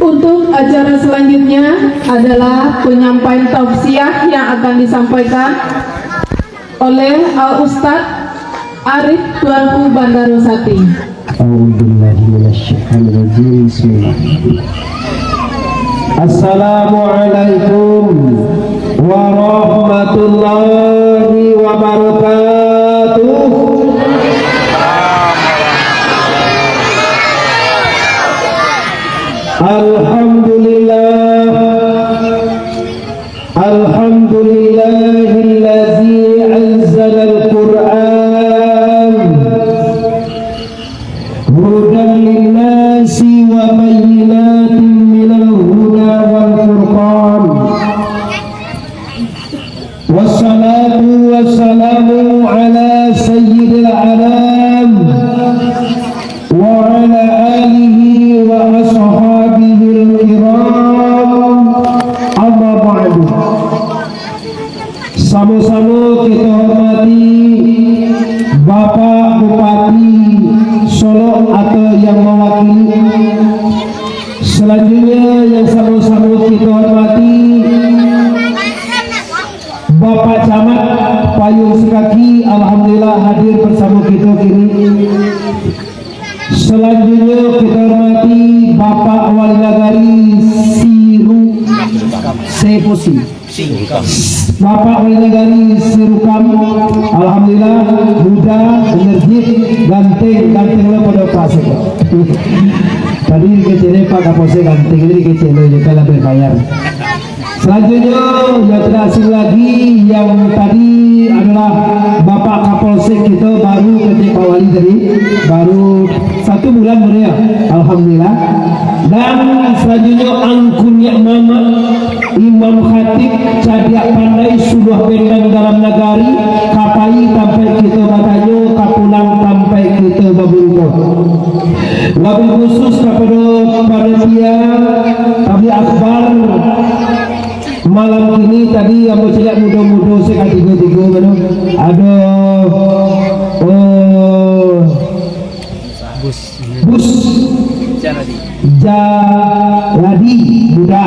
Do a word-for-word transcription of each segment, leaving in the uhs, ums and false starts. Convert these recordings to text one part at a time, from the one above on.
Untuk acara selanjutnya adalah penyampaian tausiah yang akan disampaikan oleh Al Ustaz Arif Tuanku Bandarosati. A'udzubillahi minasyaitonirrajim. Bismillah. Assalamualaikum warahmatullahi wabarakatuh. Alhamdulillah. Alhamdulillahillazi anzalal Qur'an hudan linnasi wa bayyinatin minal huda wal furqan. Wassalatu wassalamu ala sayyidil anam wa ala alihi wa ashabihil kiram. Amma ba'du. Samo-samo kita hormati Bapak Bupati Solok atau yang mewakili. Selanjutnya yang sama-sama kita hormati Bapak Camat Payuang Sakaki, alhamdulillah hadir bersama kita kini. Selanjutnya kita hormati Bapak Wali Nagari Siru Seposi. Bapak Wali Nagari Sirukam, alhamdulillah muda, energik, ganteng, ganteng lo pada pas. Tadi dikecele Pak Kapolsek ganteng, ini dikecele je kalau berbayar. Selanjutnya, yang tidak asing lagi, yang tadi adalah Bapak Kapolsek kita baru kecek Pak Wali tadi, baru satu bulan baru ya, alhamdulillah. Dan selanjutnya angkunyek mamak, imam khatib, cadiak pandai, suluah bendang dalam nagari, ka pai tampek kita batanyo, ka pulang tampek kita baburuko. Wabil khusus kapado panitia tabligh akbar malam kini tadi, ambo caliak mudo-mudo se katigo-tigo mano. Ado, oh, Bus. Bus. Jaradi. Jaradi muda.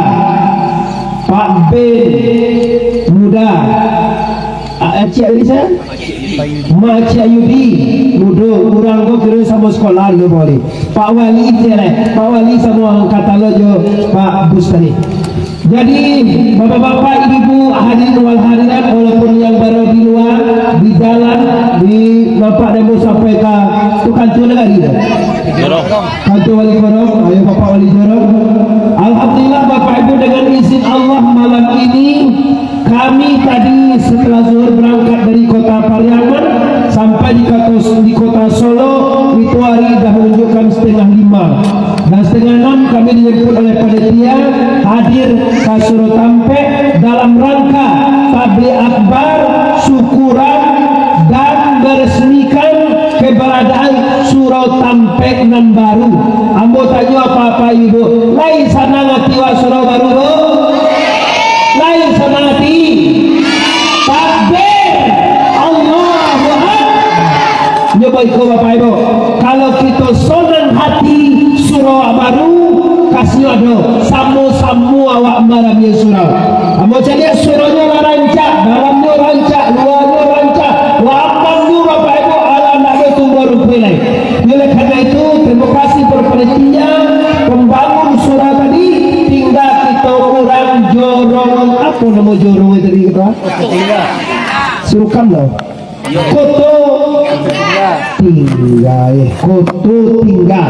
Pak Ben muda. A-, Acik Alisa? Mak Acik Ayudi mudo. Urang ko kiro samo sekolah dulu, Pak Wali. Pak Wali je lah. Pak Wali samo angkatan lo jo Pak Bus tadi. Jadi, bapak-bapak, ibu-ibu, hadirin wal hadirat, walaupun yang barada di lua, di jalan, di nampak dan mau sampai ka tu kantua nagari tu. Jorong. Kantua Wali Jorong, ayo Bapak Wali Jorong. Alhamdulillah, Bapak Ibu, dengan izin Allah, malam ini kami tadi setelah zuhur berangkat dari kota Pariaman sampai di kota, di kota Solo, itu hari dah menunjukkan setengah lima. Dan setengah enam kami dijemput oleh panitia hadir ka Surau Tampek dalam rangka tabligh akbar, syukuran, dan meresmikan keberadaan Surau Tampek nan baru. Ambo tanyo apa-apa ibu, lai sanang ati wak surau baru tu? Lai sanang ati? Takbir! Allahu Akbar! Nyo baiko Bapak Ibu, kalau kito sonang hati, surau awak baru, kasinyo ado, samo-samo awak maramiah surau. Ambo caliak suraunyo lah rancak, dalamnyo rancak, luanyo rancak, lapannyo Bapak Ibu, alah ndak ado tumbuah rumpui lai. Oleh karena itu, terima kasih kepada panitia pembangun surau tadi, tingga kito urang Jorong, apo namo Jorong tadi kito? Sirukam lah. Koto Tingga, eh, Koto Tingga.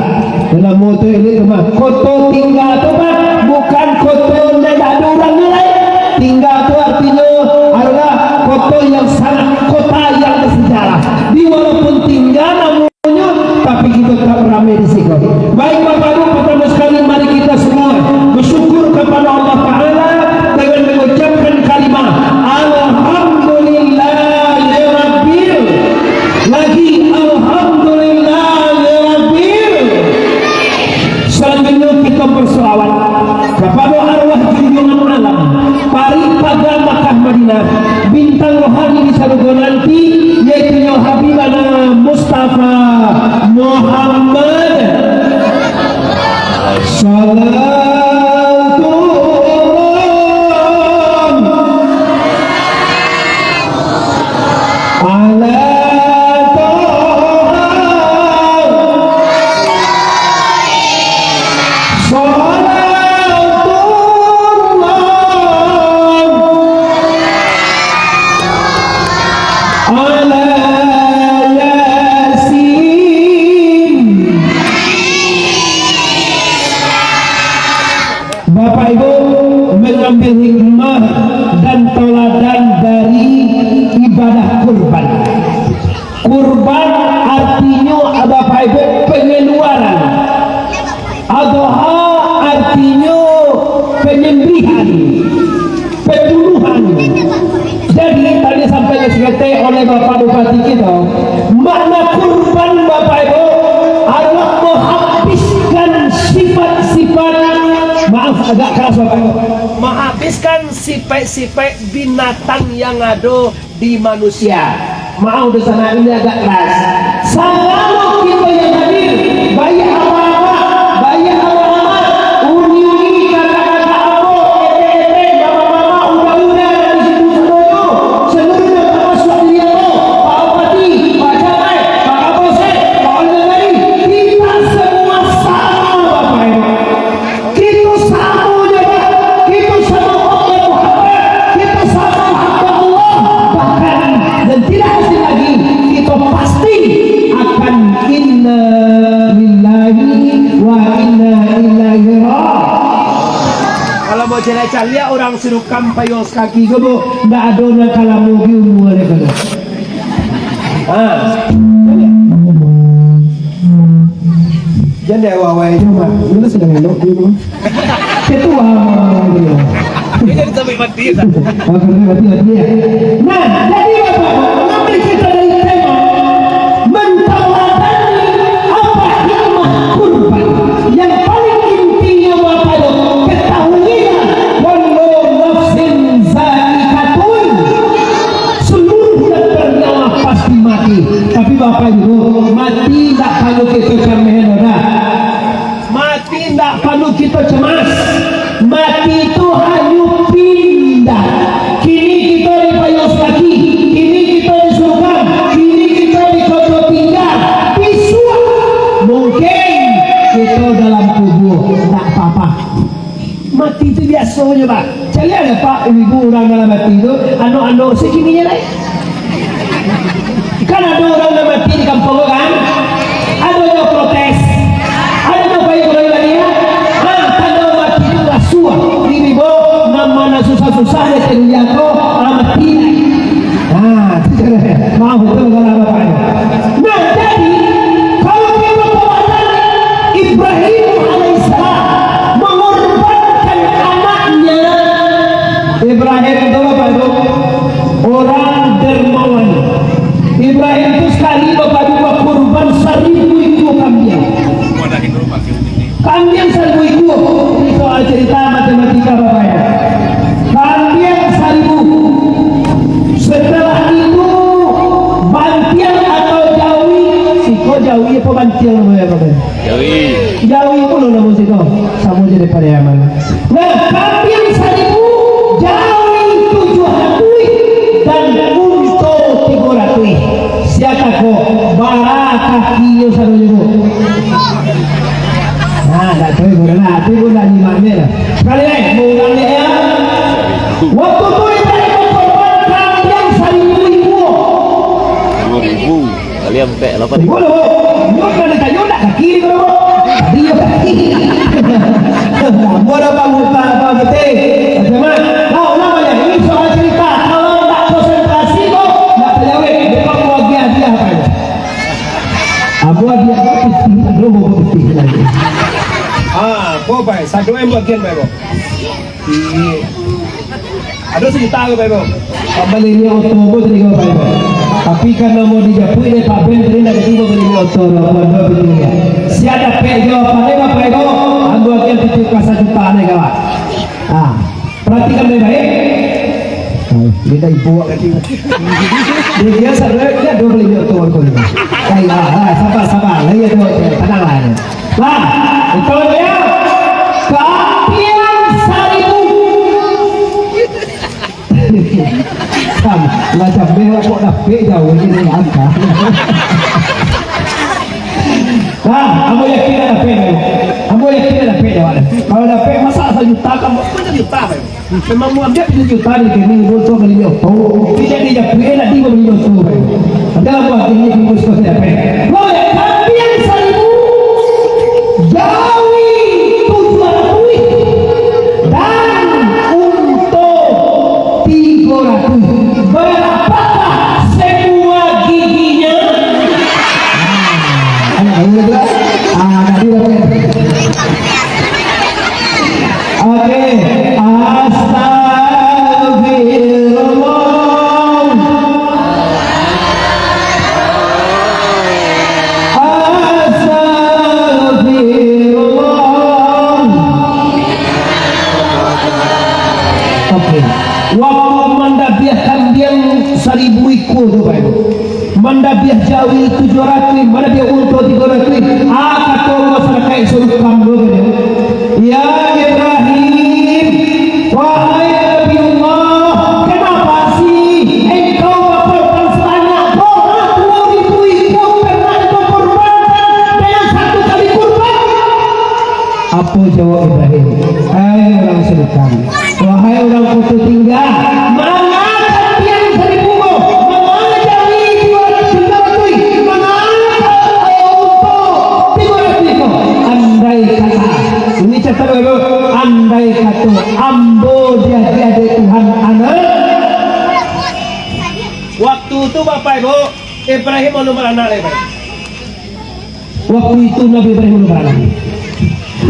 Namo tu elok tu mah. Koto Tingga tu mah bukan koto nan dak ado urang tu lai. Tingga tu artinyo adalah koto yang sangat, kota yang bersejarah. Di walaupun tingga namonyo, tapi kito tetap ramai di siko. Baik, Bapak Ibu, pertama sekali mari kita semua bersyukur kepada Allah Taala dengan mengucapkan kalimah Alhamdulillahirabbil. Lagi Alhamdulillahirabbil. Selanjutnya kita berselawat kepada arwah junjungan alam, parik paga Makkah Madinah, bintang rohani di saluruh Salatullah ala Yasin. Bapak Ibu mengambil hikmah dan tauladan dari ibadah kurban. Kurban artinyo, Bapak Ibu, pengeluaran. Adha artinyo penyembelihan, pembunuhan. Jadi, tadi sampaikan saketek oleh Bapak Bupati kito, makna kurban, Bapak Ibu, adalah menghabiskan sifat-sifat, maaf, agak keras, Bapak Ibu, menghabiskan sifat-sifat binatang yang ado di manusia. Maaf, dosa nak ini agak keras. Sagalo kito yang hadir, baiak amak-amak, baiak amak-amak, uni-uni, kakak-kakak ambo, etek-etek, bapak-bapak, uda-uda, dari situ sadonyo, seluruhnyo tamasuak diri ambo, Pak Bupati, Pak Camat, Pak Kapolsek, Pak Wali Nagari, kita semua sama, Bapak Ibu. Kito samo nyo, Pak. Kito samo umat Muhammad. Kito samo hamba Allah. Bahkan, dan tidak asing lagi, kito pasti akan inna lillahi wa inna ilaihi ra-. Kalau mau caliak-caliak urang Sirukan payuang sakaki ko, Bu, ndak ado nan ka lamo di umua dek ko. Ha. Jan dek awak-awak aja, Mak. Dulu sudah elok di rumah. Ketua, Mak. Dia jadi sampai mati, tak? Oh, karena mati, mati, ya. Nah, jadi, Bapak, mengambil cerita dari tema, mentauladani apa hikmah kurban. Yang paling intinyo, Bapak Ibu, ketahuilah, kullu nafsin zaikatul, seluruh yang bernyawa pasti mati. Tapi Bapak Ibu, mati ndak paralu kito cemas doh. Mati ndak paralu kito cemas. Mati tu hanyo pindah. Kini kito di payuang sakaki, kini kito di Sirukan, kini kito di Koto Tingga. Bisuak mungkin kito dalam kubua. Ndak apa-apa. Mati tu biasonyo, Pak. Caliak lah, Pak, ibu-ibu urang dalam mati tu, anok-anok se kininyo lai. Kan ado urang nan mati di kampuang ko, kan? Ado nyo protes. Ado nyo pai ka rumah dia. Ha, tando mati tu rasuah. Ini, Bu, nan ma nan susah-susah di dunia ko, ha, mati lai. Ha, tu cara. Maaf, betul kalau Bapak ni. Nah, jadi, kalau kita baca Ibrahim alaihissalam mengorbankan anaknya. Ibrahim tu, Bapak Ibu, orang dermawan. Ibrahim tu sekali, Bapak Ibu, bakurban saribu ikua kambiang. Kambiang saribu ikua. Ini soal cerita matematika, Bapak Ibu. Kambiang saribu. Setelah itu, bantiang atau jawi. Siko jawi apa bantiang namonyo, Bapak Ibu? Jawi. Jawi pulo namo siko. Samo jo di Pariaman. Nah, kambiang saribu, jawi tujuah ratuih, dan unto tigo ratuih. Sia tako, bara kakinyo sadonyo tu. Nah, ndak tahu, Bu, nah, tu pun ndak nyimak ni lah. Sakali lai, mau ulang ni, ya. Waktu tu Ibrahim bakurban kambiang saribu ikua. Saribu ikua. Kali ampek lapan ribu. Tunggu dulu, Bu. Nyo kan ditanyo nak kaki ni, Bu. Tadi yo kaki. Ambo dah bangun, Pak, Pak Putih. Macam mana? Tahu lah banyak. Ini soal cerita. Kalau tak konsentrasi, Bu, tak terjawab. Bukan bahagia dia, Pak. Ambo dia, Pak, putih. Aduh, Bu, putih lagi. Ah, kau, Pak. Satu M bagian, Pak, Bu. Ado sajuta ko, Bapak Ibu. Pambalian oto ko tadi ko, Bapak Ibu. Tapi karano mau dijapuik dek Pak Ben tadi, ndak jadi pambalian oto ko, Bapak Ibu. Sia dapek jawabannya, Bapak Ibu, ambo akan titip ka sajuta ni, kawan. Ah, perhatikan baik-baik. Ah, beda ibu awak tadi. Dia, dia sadar, dia ado bali oto ko ni. Baik, ah, ah, sabar, sabar. Lai ado, tenang lah. Lah, itu dia. Kambiang saribu. Kan, lah jameh lah kok dapek jauh ni, ni angka. Lah, ambo yakin lah dapek jauh. Ambo yakin lah dapek jauh. Takam pun jadi utang, eh. Memang mau ambil tujuh juta di sini, untuk beli oto. Tidak dijapuin, nanti mau beli oto, eh. Padahal buat ini, bungkus kau tidak, eh. Lo ya, kambing saribu, jawi tujuh ratus, dan unto tigo ratus. Berapakah semua giginya? Ah, ayo, ayo, ayo. Ah, tadi berapa? Oke, astagfirullah. Astagfirullah. Oke, waktu mandabiah kambiang saribu ikua tu, Bapak Ibu. Mandabiah jawi tujuah ratuih, mandabiah unto tigo ratuih. Ah, kato masarakaik saukam tu, kato, "Ya Ibrahim, wahai Nabiullah, kenapa sih engkau bakorban sabanyak ko? Dua ribu ikua pernah engkau korbankan dengan satu kali kurban?" Apo jawab Ibrahim? Hai urang saukam, wahai urang Koto Tingga, manga kambiang saribu ko, manga jawi tigo ratuih, manga unto tigo ratuih ko. Andai kata, ini catat dulu, andai kata ambo diagiah dek Tuhan anak. Waktu tu, Bapak Ibu, Ibrahim alun baranak lai, Bapak. Waktu itu Nabi Ibrahim alun baranak.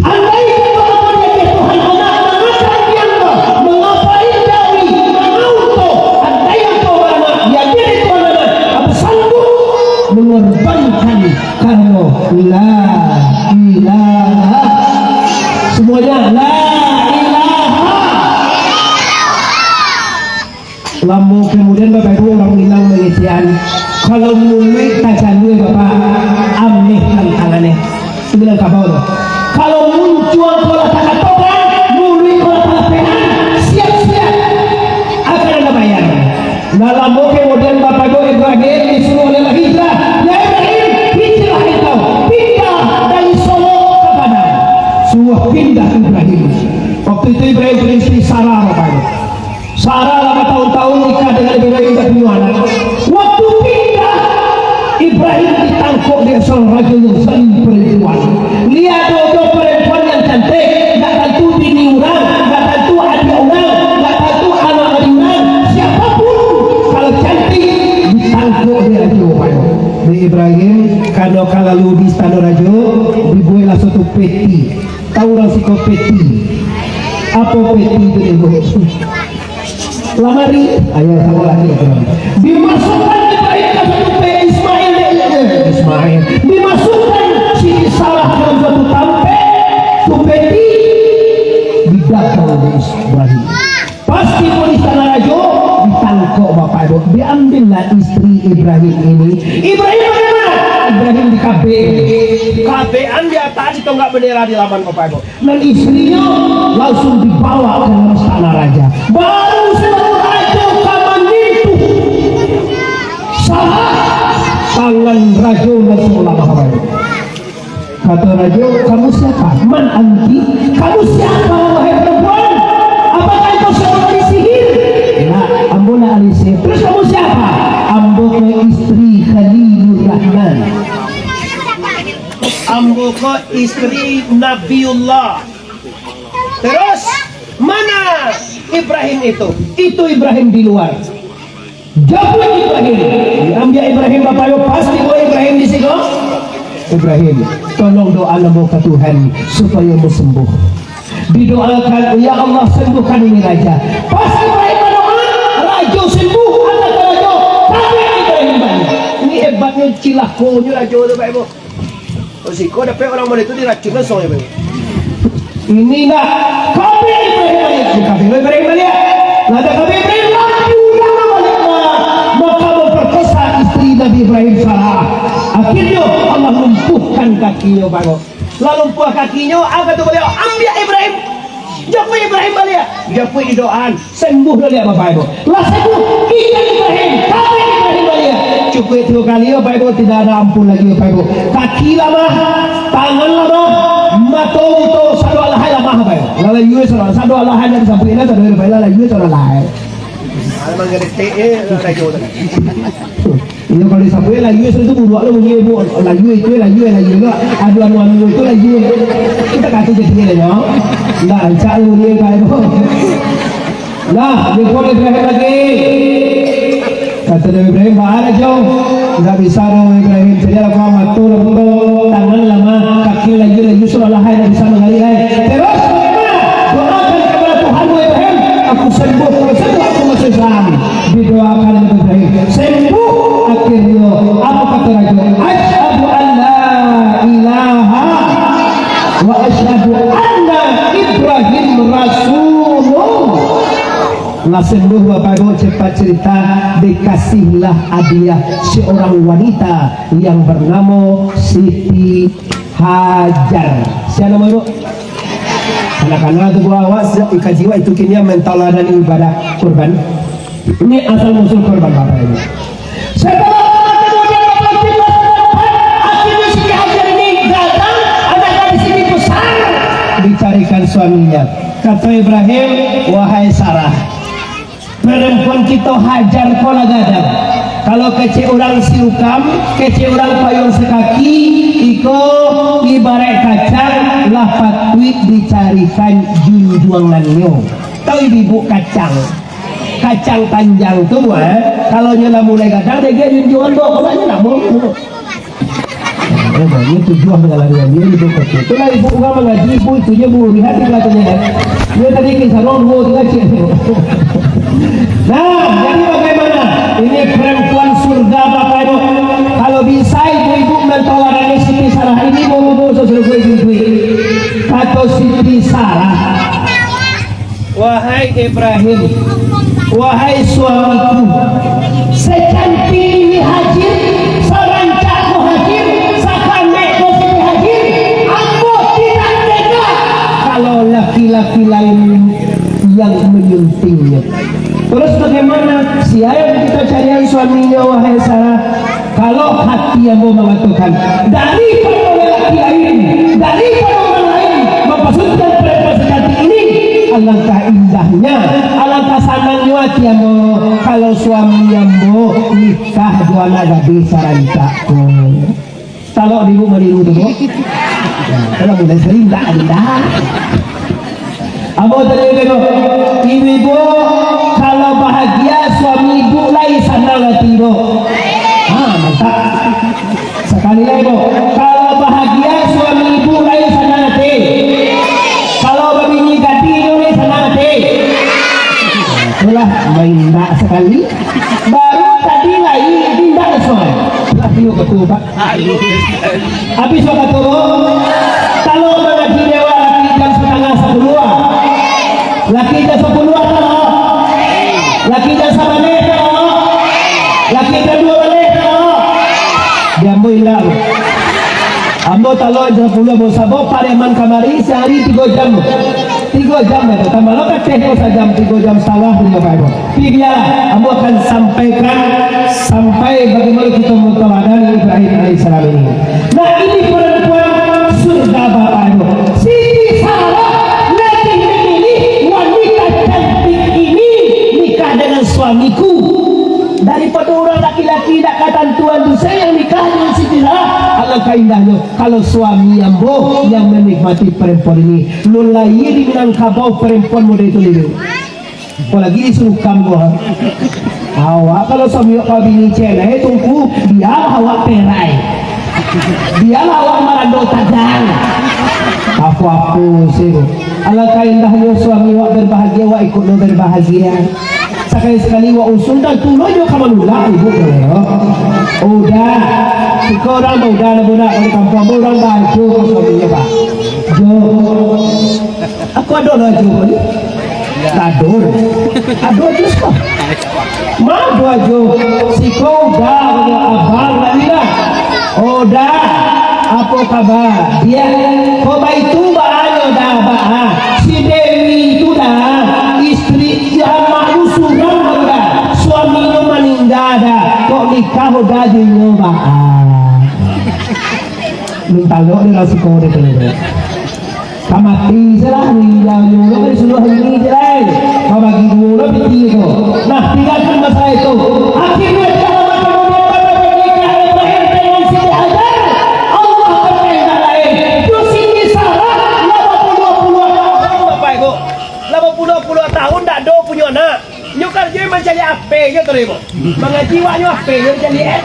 Andai kata ambo diagiah Tuhan anak, manga kambiang ko, manga jawi, manga unto, andai ambo baranak, diagiah dek Tuhan anak, ambo sanggup mengorbankan karano la ilaha. Semuanya, la ilaha. Lamo kamudian, Bapak Ibu, urang Minang mangecekan, kalau muluik tajalua, Bapak, ameh tantangannyo. Itu bilang kabau tu. Kalau muncuang ko lah takatokan, muluik ko lah tapenan, siap-siap akan ado bayar. Nah, lamo kamudian, Bapak Ibu, Ibrahim disuruah oleh hijrah. "Ya Ibrahim, hijrah engkau, pindah dari Solok ka Padang." Suruah pindah Ibrahim. Waktu itu Ibrahim punya istri Sarah, Bapak Ibu. Sarah lah batahun-tahun nikah dengan Ibrahim, indak punyo anak. Waktu pindah, Ibrahim ditangkok dek saurang rajo yang zalim, parampuan. Liek ado jo parampuan yang cantik, ndak tantu bini urang, ndak tantu adiak urang, ndak tantu anak ari urang, siapapun, kalau cantik, ditangkok dek rajo, Pak. Dek Ibrahim, karano ka lalu di istano rajo, dibueklah suatu peti. Tahu urang siko peti? Apo peti tu, Ibu? Lamari. Ayo, samo lagi, Ibu. Dimasukkan Ibrahim ka suatu pe-, Ismail, eh, eh, Ismail. Dimasukkan Siti Sarah dalam suatu tampek, tu peti, didagang dek Ibrahim. Pas tibo di istano rajo, ditangkok, Bapak Ibu. Diambillah istri Ibrahim ini. Ibrahim bagaimana? Ibrahim dikabek. Kabekan di ateh di tonggak bendera di laman, Bapak Ibu. Nan istrinyo langsung dibawa ka dalam istana raja. Baru sajo rajo ka manyentuh salah, tangan rajo langsung lamah, Bapak Ibu. Kato rajo, "Kamu siapa? Man anti? Kamu siapa, wahai perempuan? Apakah engkau seorang ahli sihir?" "Ndak, ambo ndak ahli sihir." "Terus kamu siapa?" "Ambo ko istri Khalilur Rahman." "Ambo ko istri Nabiullah." "Terus, mana Ibrahim itu?" "Itu Ibrahim di luar." Japuik Ibrahim. Diambiak Ibrahim, Bapak Ibu, pas tibo Ibrahim di siko. "Ibrahim, tolong doa ambo ka Tuhan supayo ambo sembuh." Didoakan, "Ya Allah, sembuhkan ini raja." Pas Ibrahim badoa, rajo sembuh, anak rajo, kabek Ibrahim baliak. Ini hebatnyo, cilakonyo rajo tu, Bapak Ibu. Oh, siko dapek urang model tu diracun langsung, ya, Bang? Ini ndak. Kabek Ibrahim baliak. Dikabek Ibrahim baliak. Lah dikabek Ibrahim, lah diulang baliak, ma-, maka memperkosa istri Nabi Ibrahim, Sarah. Akhirnyo, Allah lumpuhkan kakinyo, Bang. Lah lumpuah kakinyo, apo tu baliau? Ambiak Ibrahim. Japuik Ibrahim baliak. Japuik didoaan. Sembuh lah liak Bapak Ibu. Lah sembuh, ikan Ibrahim, kabek Ibrahim baliak. Cukuik tigo kali Bapak Ibu, tidak ada ampun lagi Bapak Ibu. Kaki lamah, tangan lamah, mato buto, sado alahai lamah Bapak Ibu. Lalu Iyo, salah satu alahan dari sampai lah, saudara Rafaela lah, iyo, salah lah. Alaman gede, eh, lah, lah, iyo, lah. Iyo, kalau sampai lah, iyo, itu buruak lo, bunyi, bu, lah, iyo, itu, lah, iyo, lah, iyo, lah. Adu, anu, anu, itu, lah, iyo. Kita kata jadi, lah, yo. Nggak rancak lo, bunyi, kayak itu. Nah, di pun Ibrahim lagi. Kata Nabi Ibrahim, "Baa jo, indak bisa doh Ibrahim, jadi lah kau mato lah buto, tangan lamah, kaki laju-laju sudah lahai, indak bisa manggali lai. Terus, bagaimana? Doakan kepada Tuhanmu, Ibrahim, aku sembuh, kalau sembuh aku masuk Islam." Didoakan oleh Ibrahim, sembuh akhirnya. Apa kata raja? "Asyhadu an la ilaha wa asyhadu anna Ibrahim rasulullah." Lah sembuh Bapak Ibu, cepat cerita, dikasihlah hadiah seorang wanita yang bernamo Siti Hajar. Siapa nama Ibu? Anak-anak tu, Bu, awak se-, ika jiwa itu kini yang mentaladani ibadah kurban. Ini asal musul kurban Bapak Ibu. Setelah kemudian Bapak Ibu, akhirnya Siti Hajar ini datang, anak gadis ini besar, dicarikan suaminya. Kata Ibrahim, "Wahai Sarah, perempuan kito Hajar ko lah gadang. Kalau kecek urang siukam, kecek urang payuang sakaki, iko ibarat kacang lah patuik dicarikan junjuangannyo." Tahu ibu kacang? Kacang panjang tu, eh, kalau nyo lah mulai gadang, dek nyo junjuangan, baok, kalau nyo nak baok. Oh, banyak tujuan dengan lari dia itu kecil. Itulah ibu urang mangaji, ibu itu je bu, lihat di belakangnya, kan. Dia tadi ke sarong, dua, tiga, cik. Nah, jadi bagaimana? Ini perempuan surga, Bapak Ibu. Kalau bisa ibu-ibu mentaladani Siti Sarah ini, bu, bu, bu, sesuai duit. Kata Siti Sarah, "Wahai Ibrahim, wahai suamiku, sacantik Hajar, sarancak ko Hajar, sakanek ko Siti Hajar, ambo tidak tega kalau laki-laki lain yang menyuntingnya." Terus bagaimana? Sia yang kita carian suaminya, wahai Sarah? Kalau hati ambo mangatokan, daripado laki lain, daripado urang lain mampasucikan perempuan sacantik ini, alangkah indahnya, alangkah sanangnyo hati ambo, kalau suami ambo nikah jo anak gadih sarancak ko. Talok di ibu maniru tu, Bu. Nah, kalau mulai sering, indak, indak. Ambo tanya ibu, ibu-ibu, kalau bahagia suami ibu lai sanang hati ibu? Ha, mantap. Sakali lai, Bu. Kalau bahagia suami ibu lai sanang hati? Kalau babini gadih ibu lai sanang hati? Itulah, main indak sakali. Baru tadi lai, indak soal. Lah, iyo, betul, Pak. Habis waktu tu, kalau mangaji dewa laki jam satangah sapuluah, ah. Laki jam sapuluah, ah, talok. Laki jam sabaleh, ah, talok. Laki jam duo baleh, ah, talok. Di ambo indak. Ambo talok jam sapuluah, ambo sabo pariaman kamari sahari tigo jam. Tigo jam, ya, tambah lo kateh ko sajam, tigo jam satangah, tigo jam. Tapi biarlah, ambo akan sampaikan sampai bagaimana kita mentaladani Ibrahim alaihissalam ini. Nah, ini perempuan surga, Bapak Ibu. Siti Sarah lebih memilih wanita cantik ini nikah dengan suamiku daripada orang laki-laki nak katantuan tu. Saya yang nikah dengan Siti Sarah. Alangkah indahnya kalau suami ambo yang menikmati perempuan ini. Lun lahia di Minangkabau, perempuan model itu, Lilu. Apalagi di Sulukam ko. Awak kalau suami awak babini ciek lai, Tungku, bialah awak perai. Bialah awak marando tajang. Apo-apo se. Alangkah indahnyo suami awak berbahagia, awak ikut lo berbahagia. Sakali-sakali awak usul, dan tu lo jo ka manulak ibu ko yo. Udah. Siko urang ba udah lah budak dari kampuang, urang ba ajo ko suaminyo, Pak. Jo. Aku ado lah jo ni. Tadur. Ado jo siko. Ma ado jo. Siko udah, abang tadi lah. Udah. Apo kaba? Dia, ko baitu baa nyo dah, baa. Si Dewi tu dah, istri, ya, amaknyo surang baru dah. Suaminyo maningga dah. Kok nikah udah jo inyo, baa. Minta lo dia lah siko dia tu. Ka mati se lah, ningga nyo. Lah bapuluah-puluah tahun dak ado punyo anak. Nyo karajo mancaliak H P jo tadi, Bang. Mangaji wak nyo H P jo dicaliak, eh.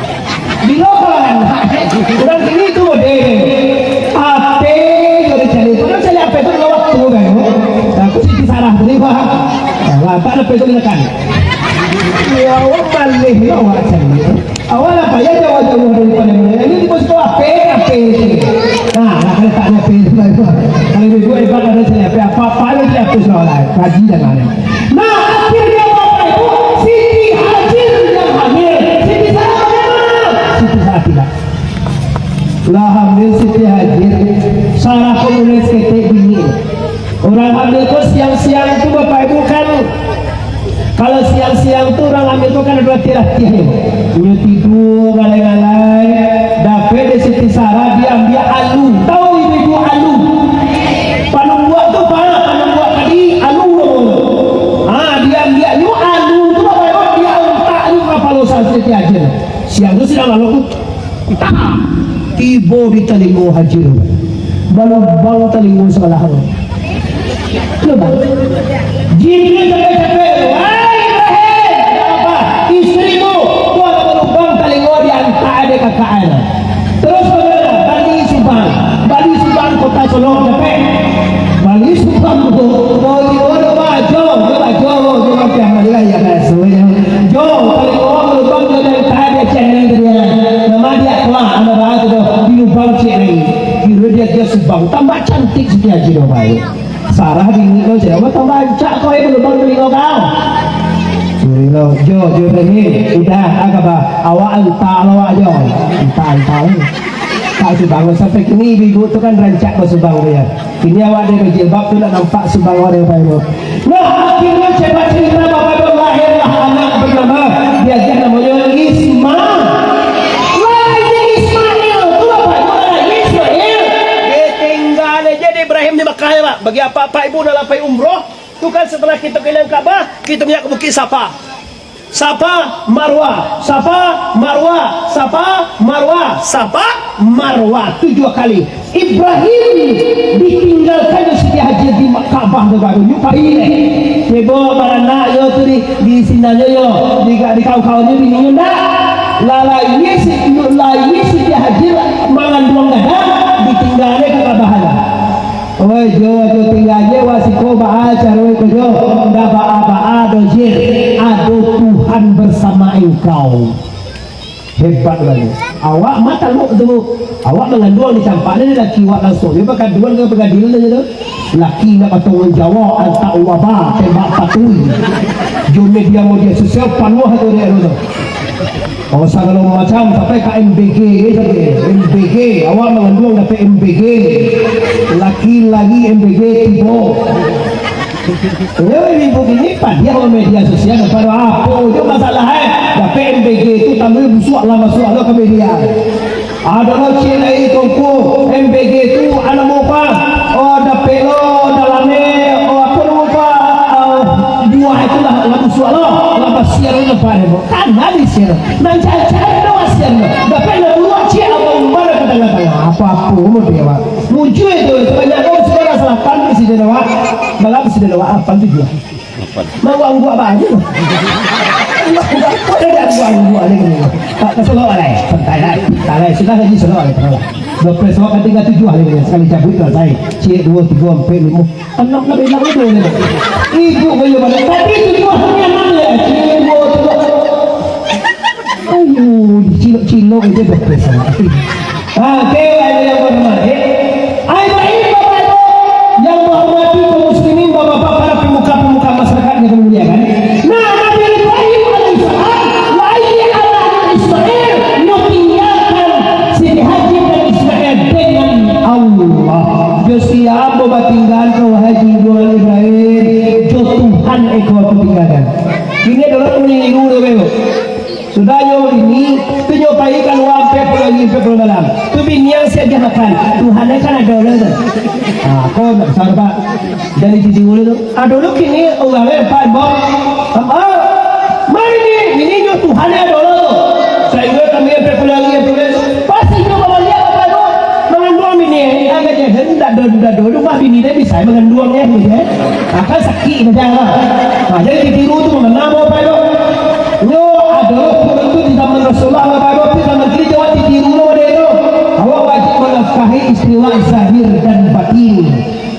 Bilo kawan, eh. Urang kini tu model. H P jo dicaliak. Padahal caliak H P tu dulu waktu kan. Aku Siti Sarah tadi, Bang. Nah, tak ada H P tu ditekan. Ya Allah, malih lo awak caliak. Awak lah payah jauah-jauah daripado Medan. Ini tibo siko H P, H P. Nah, lah kaletaknyo H P tu lah itu. Kalau ibu-ibu hebat, ado caliak H P, apa-apa ado caliak H P sudah lah. Kaji dah lah. Nah, akhirnyo Bapak Ibu, Siti Hajar yang hamil. Siti Sarah bagaimana? Siti Sarah tidak. Lah hamil Siti Hajar, Sarah ko mulai saketek bingik. Urang hamil ko siang-siang tu, Bapak Ibu, kan, kalau siang-siang tu urang hamil ko kan ado latiah-latiahnyo. Inyo tidua galai-galai, dapek dek Siti Sarah diambiak alu. Tahu ibu-ibu alu? Panumbuak tu, Pak, panumbuak tadi alu namonyo. Ha, diambiaknyo alu tu, Bapak Ibu, diantaknyo ka kapalo Siti Hajar. Siang tu sidang lalok tu. Tah! Tibo di talingo Hajar. Balubang talingo sabalah. Lubang. Jibril capek-capek, "Wahai Ibrahim, ada apa? Istrimu, tu ado balubang talingo diantak dek kakaknyo." Terus bagaimana? Bali Subang. Bali Subang Kota Solok, capek. Bali Subang tu, mau di mana, Pak? Jo, jo, jo, jo, jo, jo, Jo, kalau orang lubang tu dari tadi ciek nai tadi, ya. Nama dia kelak, nama bahasa tu, di lubang ciek nai. Kira dia, dia Subang, tambah cantik Siti Hajar, Bapak. Sarah bingik lo, siapa tambah rancak kau, eh, lubang telingo kau. Suruh lo, Jo, Jo Ibrahim, udah, ah, kaba, awak antak lo, awak, Jo. Antak, antak. Tak Subang, sampai kini ibu tu kan rancak basubang tu, ya. Kini awak ado bajilbab tu, nak nampak Subang awak ado pakai tu. Nah, akhirnyo, singkat carito, Bapak Ibu, lahirlah anak bernama, diagiah namonyo Isma-, lahir Ismail. Tu, Bapak Ibu, lahir Ismail. Ditinggal aja di Ibrahim di Makkah, ya, Pak. Bagi apak-apak ibu nak lapai umroh, tu kan setelah kito keliling Ka'bah, kito naik ka Bukik Safa. Safa, Marwah, Safa, Marwah, Safa, Marwah, Safa, Marwah, tujuah kali. Ibrahim ditinggalkan Siti Hajar di Ka'bah tu baru, nyo pai deh. Tibo baranak yo tu di, di sinanyo yo, di, di kawan-kawannyo bininyo ndak. Lah lahia si, lahia Siti Hajar manganduang gadang, ditinggal deh ka Ka'bah lah. Oi, Jo, Jo, tingga je wak siko, baa caro iko, Jo? Ndak baa-baa doh, Jir. Ado Tuhan bersama engkau. Hebat urang ni. Awak mah talok tu. Awak manganduang di campak ni, laki awak langsung. Dia bakaduan dengan pengadilan aja tu. Laki nak bertanggung jawab, antak wabah, tembak patui. Jo media-media sosial panuah tu dia tu. Oh, sagalo macam, sampai ka M B G, sampai M B G, awak manganduang dapek M B G, laki lagi M B G tibo. Yo, ibu kini padiah awak media sosial, dapat apo jo masalah, eh, dapek M B G tu tambah busuak lah masuak lo ka media. Ado lo ciek lai tongko M B G tu, anak muka, oh, dapek lo dalam, eh, oh, apo namo, Pak, ah, buah itu lah, lah busuak lo, lah basiar lo, Pak, eh, Kan habis ya. Nan cacar do asian. Dapek nak buruak ciek abang umbar ka tangah-tangah. Apa-apa umur dia, Pak. Muncul itu, sebanyak kau sekarang selatan di sini, Pak. Malam sini, Pak. Apa tujuan? Mau angguk apa aja? Angguk apa? Kau ada angguk-angguk ada ni. Tak keselok lah, eh. Santai lah. Santai lah. Sudah lagi selok lah. Dua belas awak kan tinggal tujuh hari ni. Sekali cabut lah, saya. Ciek, dua, tiga, empat, lima. Anak nak bilang itu ni. Ibu kayu mana? Tapi itu cuma hanya anak ya. Ibu tu. Ayo, cilok-cilok aja berpesan. Ah, oke, yang berhormat, eh. Ai, baik, Bapak Ibu yang menghormati kaum muslimin, Bapak-bapak, para pemuka-pemuka masyarakat yang kami muliakan. Nah, Nabi Ibrahim alaihissalam, lahia anaknyo Ismail, nyo tinggalkan Siti Hajar dan Ismail dengan Allah. Jo sia ambo batinggal ka wahai junjungan Ibrahim, jo Tuhan eko aku tinggalkan. Ini adalah pemilu tu, Bebo. Sudah nyo ini, tu nyo pai kalua ampek puluah hari, ampek puluah malam. Tu bini yang siap diharapkan. Tuhan kan ado lah tu. Ah, kau nak besar, Pak. Jadi cici ulu tu. Ado lo kini urang eh, Pak, Bang. Apa? Mari ni, ini nyo Tuhan ado lo tu. Sahinggo kami ampek puluah hari, ampek puluah hari. Pasti nyo babaliak, Bapak, tu. Manganduang bini, agak jahat. Dak ado, dak ado rumah bini den bisa manganduang, eh, gitu, eh. Akan sakik badan lah. Nah, jadi titiru tu mangana, Bapak Ibu? Nyo ado turun tu di zaman Rasulullah, Bapak Ibu, tapi zaman kini jauah titiru lo deh tu. Awak wajib manafkahi istri awak zahir dan batin.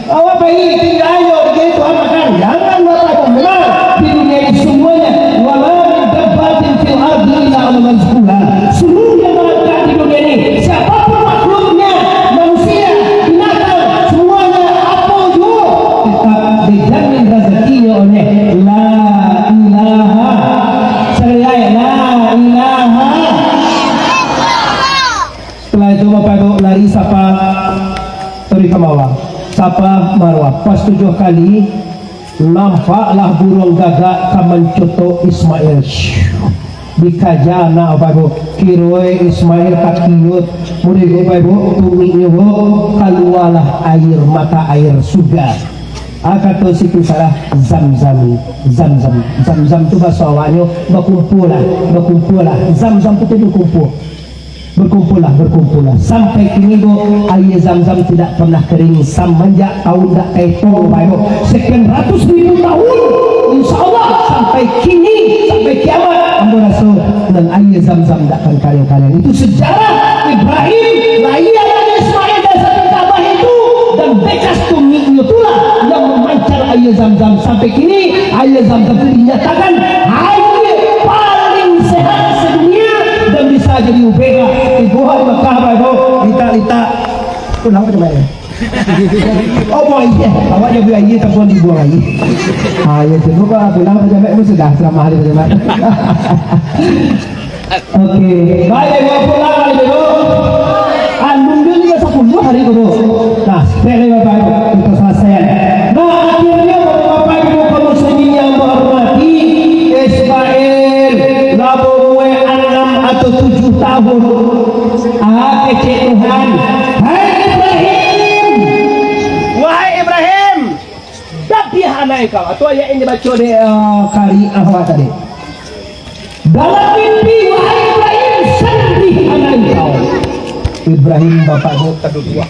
Awak pai tingga ayo di Tuhan makan. Jangan Bapak Ibu menang di dunia ini semuanya. Wala min dabbatin fil ardi illa 'ala rizquha. Seluruh yang merangkak di dunia ini, siapapun makhluknya, manusia, binatang, semuanya, apo juo, tetap dijamin rezekinya oleh La Ilaha. Sekali lagi, La Ilaha. Setelah itu, Bapak Ibu, lari Safa, sorry, ka Marwah. Safa, Marwah. Pas tujuh kali, nampaklah buruang gagak ka mancotok Ismail. Dikaja anak, Bapak Ibu. Kiroe Ismail ka kiut. Mudah, Bapak Ibu, tumiknyo, Bu, kalualah air, mata air surga. Ah, kato Siti Sarah, Zam-zam, Zam-zam. Zam-zam tu bahaso awaknyo, bakumpul lah, bakumpul lah. Zam-zam tu, tu bakumpul. Berkumpullah, berkumpullah. Sampai kini, Bu, aia Zam-zam tidak pernah kering samanjak tahun dak kaetong, Bapak Ibu. Sekian ratus ribu tahun, insya Allah, sampai kini, sampai kiamat, ambo raso, nan aia Zam-zam dak akan kering-kering. Itu sejarah Ibrahim, lahia Nabi Ismail dari samping Ka'bah itu, dan bekas tumiknyo itulah yang memancar aia Zam-zam. Sampai kini, aia Zam-zam itu dinyatakan aia paling sehat sedunia dan bisa jadi ubek lah. Ibu hari Mekah, Bapak Ibu, litak-litak. Pulang ka rumah. Oh, buang aia. Awak jaga aia, tak buang, dibuang aia. Ah, ya, tu, Bapak, pulang, pejabat pun sudah, selama hari pejabat. Oke, baik, Ibu, pulang, Ibu. Alun dia juga sepuluh hari tu, Bu. Nah, sepele, Bapak Ibu, kita selesai. Nah, akhirnya, Bapak Ibu kaum muslimin yang menghormati, Ismail lah baumua anam atau tujuh tahun. Ah, kecek Tuhan. Hai Ibrahim! Wahai Ibrahim! Dapiah anak engkau. Atau ayat yang dibaco dek, ah, Kari Ahwat tadi. Dalam mimpi, wahai Ibrahim, sambih anak engkau. Ibrahim bapak tu taduduak.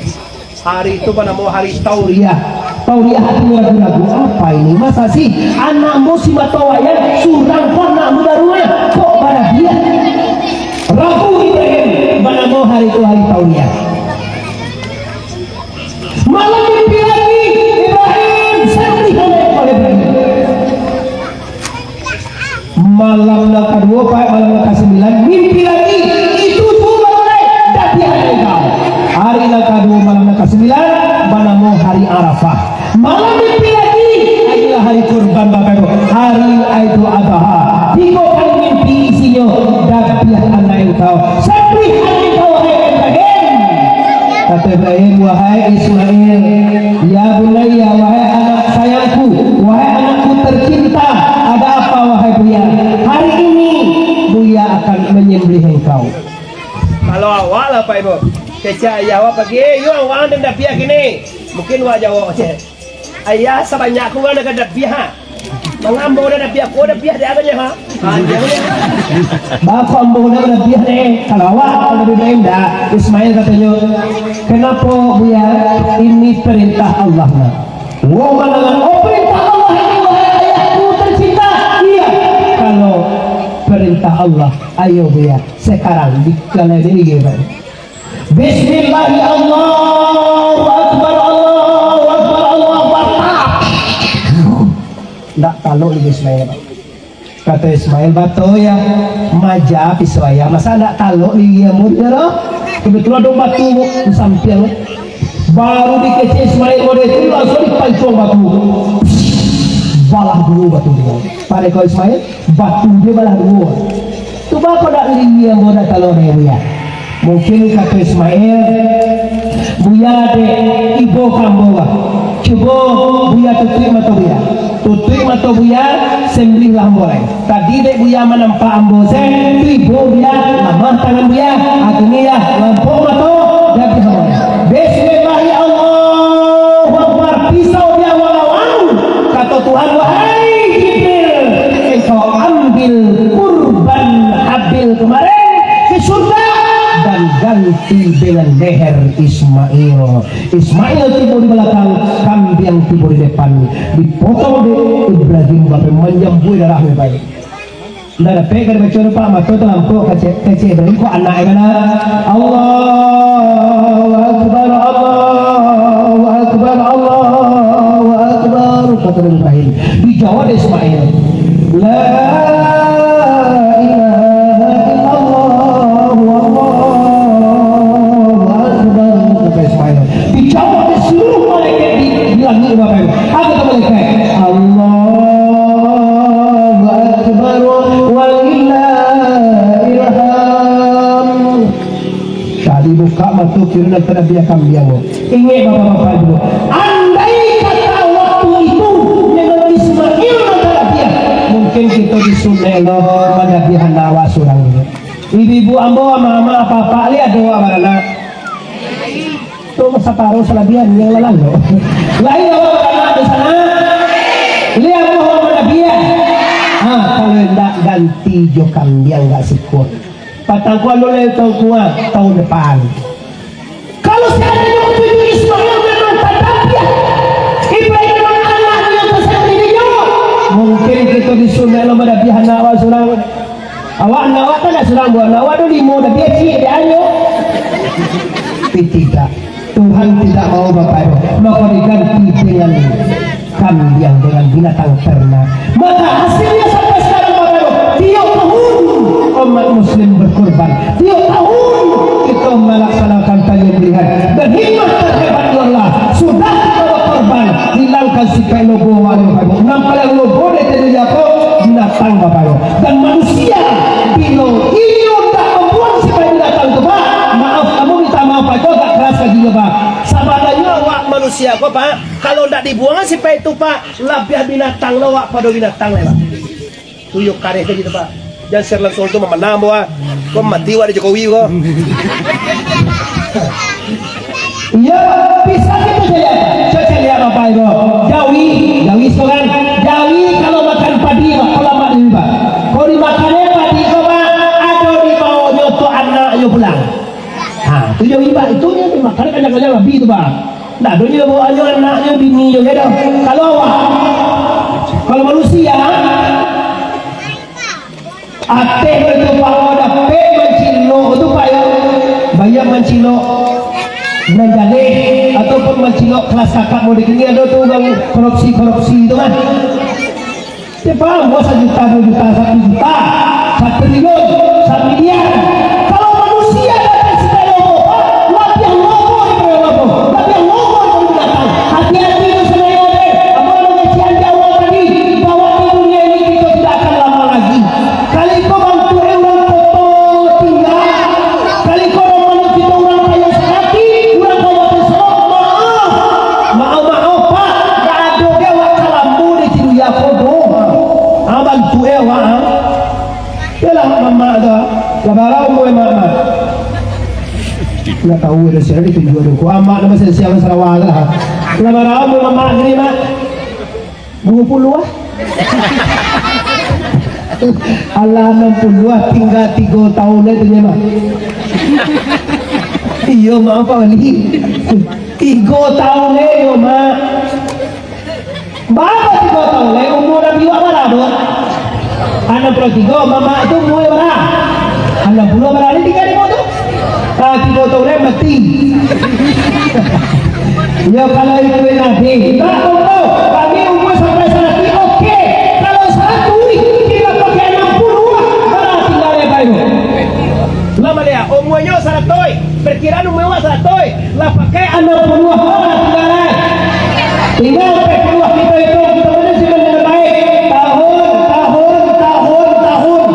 Hari tu banamo hari Tauriah. Tauriah hati ragu-ragu, apa ini? Masa sih anak ambo si mato wayang, surang ko anak ambo baru, ah? Kok barabiah? Ragu Ibrahim, banamo hari tu hari Tauriah. Malam mimpi lagi, Ibrahim, sambih anak engkau, Ibrahim. Malam nan kaduo, Pak, malam nan kasambilan, mimpi lagi. Itu juo malam lain, dapiah anak engkau. Hari nan kaduo, malam nan kasambilan, banamo hari Arafah. Malam mimpi lagi, adalah hari kurban, Bapak Ibu. Hari Aidul Adha. Tigo kali mimpi isinyo, dapiah anak engkau. Sambih anak engkau, wahai Ibrahim. Kata Ibrahim, "Wahai Ismail, ya bunayya, wahai anak sayangku, wahai anakku tercinta, ada apa, wahai Buya? Hari ini Buya akan menyembelih engkau." Kalau awak lah, Pak Ibu, kecek ayah awak pagi, "Eh, yo, awak dah dapiah kini." Mungkin awak jawab, "Cek, ayah, sabanyak ko urang nan ka dapiah, ha? Manga ambo dah dapiah, ko dapiah dek apo nyo, ha?" Ha, dia ni. Baa kok ambo dah dapiah dek? Kalau awak, kalau Ibrahim dah, Ismail katonyo, "Kenapo, Buya? Ini perintah Allah, nak." "Wo, manangan, oh, perintah Allah ini, wahai ayahku tercinta?" "Iya." "Kalau perintah Allah, ayo, Buya, sekarang di kalai ini, Buya." Bismillah, Allahu Akbar, Allahu Akbar, Allahu Akbar. Ndak talok lagi Ismail. Kato Ismail, "Batua, Yah, maja pisau ayah, masa ndak talok lagi amun, yo doh?" Kebetulan ado batu di sampiang. Baru dikecek Ismail model itu, langsung dipancuang batu. Balah duo batu tu. Pada kau Ismail, batu dia balah duo. Tu baa kok dak linggi ambo dak talok dek Buya? Mungkin kato Ismail, "Buya dek ibo ka ambo lah. Cubo Buya tutuik mato Buya. Tutuik mato Buya, sembelihlah ambo lai. Tadi dek Buya manampak ambo se, tu ibo Buya, lamah tangan Buya. Kini, Yah, lampok mato, dapiah ambo lai." Bismillah, ya Allahu Akbar, pisau di awang-awang. Kato Tuhan, "Wahai Jibril, engkau ambil kurban Habil kemarin ke surga dan Ganti dengan leher Ismail. Ismail tibo di balakang, kambiang tibo di depan. Dipotong dek Ibrahim, bapak, manjambua darah, bapak. Ndak dapek ka dibaco tu, Pak, mato talampau kecek, kecek Ibrahim, kok anak e bana? Allahu Akbar, Allahu Akbar, Allahu Akbar, kata Ibrahim. Dijawab Ismail, "La ilaha illallah, wallahu akbar," kata Ismail. Dijawab dek saluruh malaikat di, di langik, Bapak Ibu. Apa kata malaikat? "Allahu akbar, walillahil hamd." Tadi buka mato kiri nan tarabiah kambiang tu. Ingek bapak-bapak dulu. Andai kata waktu itu memang Ismail nan tarabiah, mungkin kito disunaik lo marabiah anak awak surang dulu. Ibu-ibu ambo, ama-ama, apa-apa, liek ado awak baranak. Tu saparuh salabihan yang lalang tu. Lain awak baranak di sana. Liek ambo awak marabiah. Ha, kalau indak, ganti jo kambiang gak sikut. Patang ko anu lai, tahun kuwa, tahun depan. Kalau seandainya waktu itu Ismail memang tarabiah, Ibrahim memang anaknyo tu sandiri nyo, mungkin kito disunaik lo marabiah anak awak surang. Awak anak awak kan ndak surang buah, anak awak tu limo, tapi ciek dek anyo. Tapi tidak. Tuhan tidak mau, Bapak Ibu. Maka diganti dengan kambiang, dengan binatang ternak. Maka hasilnya sampai sekarang, Bapak Ibu, tiap tahun umat muslim berkorban. Tiap tahun kita melaksanakan penyembelihan. Dan hikmah terhebat adalah sudah kita berkorban, hilangkan sifat lobo, Bapak Ibu. Nan paling lobo di dunia ko binatang, Bapak Ibu. Dan manusia, bilo inyo ndak mambuang sifat binatang tu, Pak, maaf, ambo minta maaf, Pak, ko agak keras lagi, Pak. Sabananyo awak manusia ko, Pak, kalau ndak dibuang sifat tu, Pak, labiah binatang lo awak pado binatang lai, Pak. Tu yo kareh tadi tu, Pak. Jan share langsung tu, mamanah ambo, ah. Ko mati awak di Jokowi ko. Iyo, bisa gitu caliak. Coba caliak, Bapak Ibu. Jawi, jawi sekarang. Jawi kalau makan padi, Pak, kalau mak jawi, Pak. Kalau dimakan padi ko, Pak, ado dibaonyo tu anaknyo pulang. Ha, tu jawi, Pak. Itu nyo dimakan kanyang-kanyang babi tu, Pak. Ndak ado nyo baonyo anaknyo, bininyo, ya dah. Kalau awak, kalau manusia, ateh itu, Pak, awak dapek mancilok tu, Pak, ya. Baiak mancilok nan jaleh, ataupun mancilok kelas kakap model kini, ado tu urang korupsi-korupsi tu kan. Dia paham, wah, sajuta, dua juta, satu juta, satriliun, samiliar. Kalau manusia datang sipek lobo, Pak, labiah lobo daripada lobo, labiah lobo daripada binatang. Hati-hati tu, saudara, deh. Abang mangecek di awal tadi, bahwa di dunia ini kita tidak akan lama lagi. Kali ko bantuak urang koto tingga, kali ko rumah kito urang kayo sakati, urang kabupaten Solok, maaf, maaf, maaf, Pak, ndak ado ge awak ka lamo di situ, ya, ko doh. Ah, bantuak e awak, ah. Yolah, mamak tu, ah. Lah bara umua mamak? Ndak tahu dah, sia ditunjuk tu. Ko amak nama sia-sia Sarawak lah. Lah bara umua mamak kini, Mak? Duo puluah ah. Alah, anam puluah ah, tingga tigo taun lai tu nyo, Mak. Iyo, Mak, apo ni? Tigo taun lai yo, Mak. Bara tigo taun lai, umua Nabi wak bara tu? Anam puluah tigo, mamak tu umua bara? Anam puluah bara ni tingga di bawah tu? Ah, tigo taun lai mati. Yo, kalau ikuik Nabi, tak apa, kami umua sampai saratuih, oke. Kalau saratuih, kita pakai anam puluah, bara tingga lai, Bapak Ibu? Lah baliak, umuanyo saratuih, perkiraan umua awak saratuih, lah pakai anam puluah, bara tingga lai? Tingga ampek puluah, kita hitung, kita manajikan dengan baik. Tahun, tahun, tahun, tahun.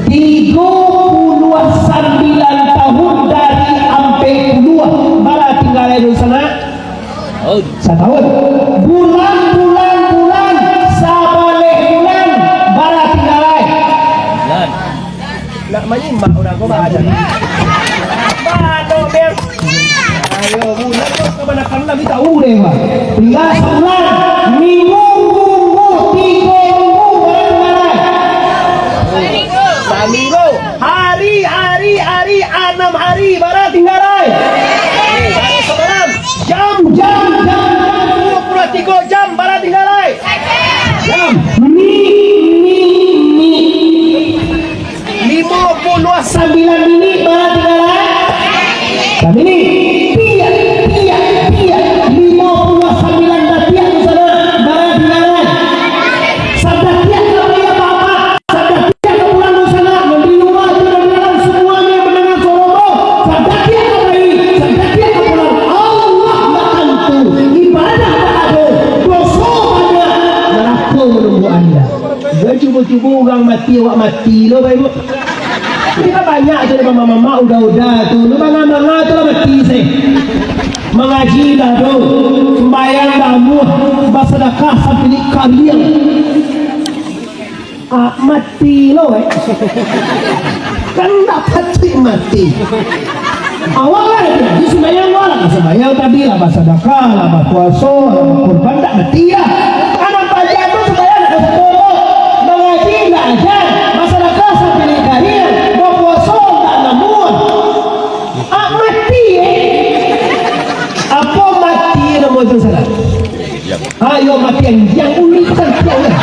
Tigo puluah sambilan tahun dari ampek puluah, bara tingga lai di sana? Tahun. Satahun. Bulan, bulan, bulan, sabaleh bulan, bara tingga lai? Bulan. Nak manyimak urang ko bahaja. Mano, Bang? Ayo, bulan ko kabanakan Nabi tahu deh, Bang. Tingga sabulan, minggu, minggu, tigo minggu, bara tingga lai? Saminggu. Hari Tibo urang mati, awak mati lo, Bapak Ibu. Ini kan banyak tu, mamak-mamak, uda-uda tu. Lu manga-manga tu lah mati, se. Mangaji lah tu. Sembayang dah amuah, basadakah sabilik kariang. Ah, mati lo, eh. Kan ndak patuik mati. Awak lah, jadi sembayang awak lah. Sembayang tadi lah, basadakah lah, bapuaso lah, bakurban, ndak mati lah. Anak paja tu sembayang ndak satu tu. Mangaji ndak aja, basadakah sabilik kariang, bapuaso ndak namuah. Ah, mati, eh. Apo mati namo tu salah? Ayo mati anjiang, uli pasan tiang lah.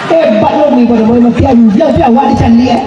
Hebat lo ni, pada mau mati anjiang, tapi awak dicaliak.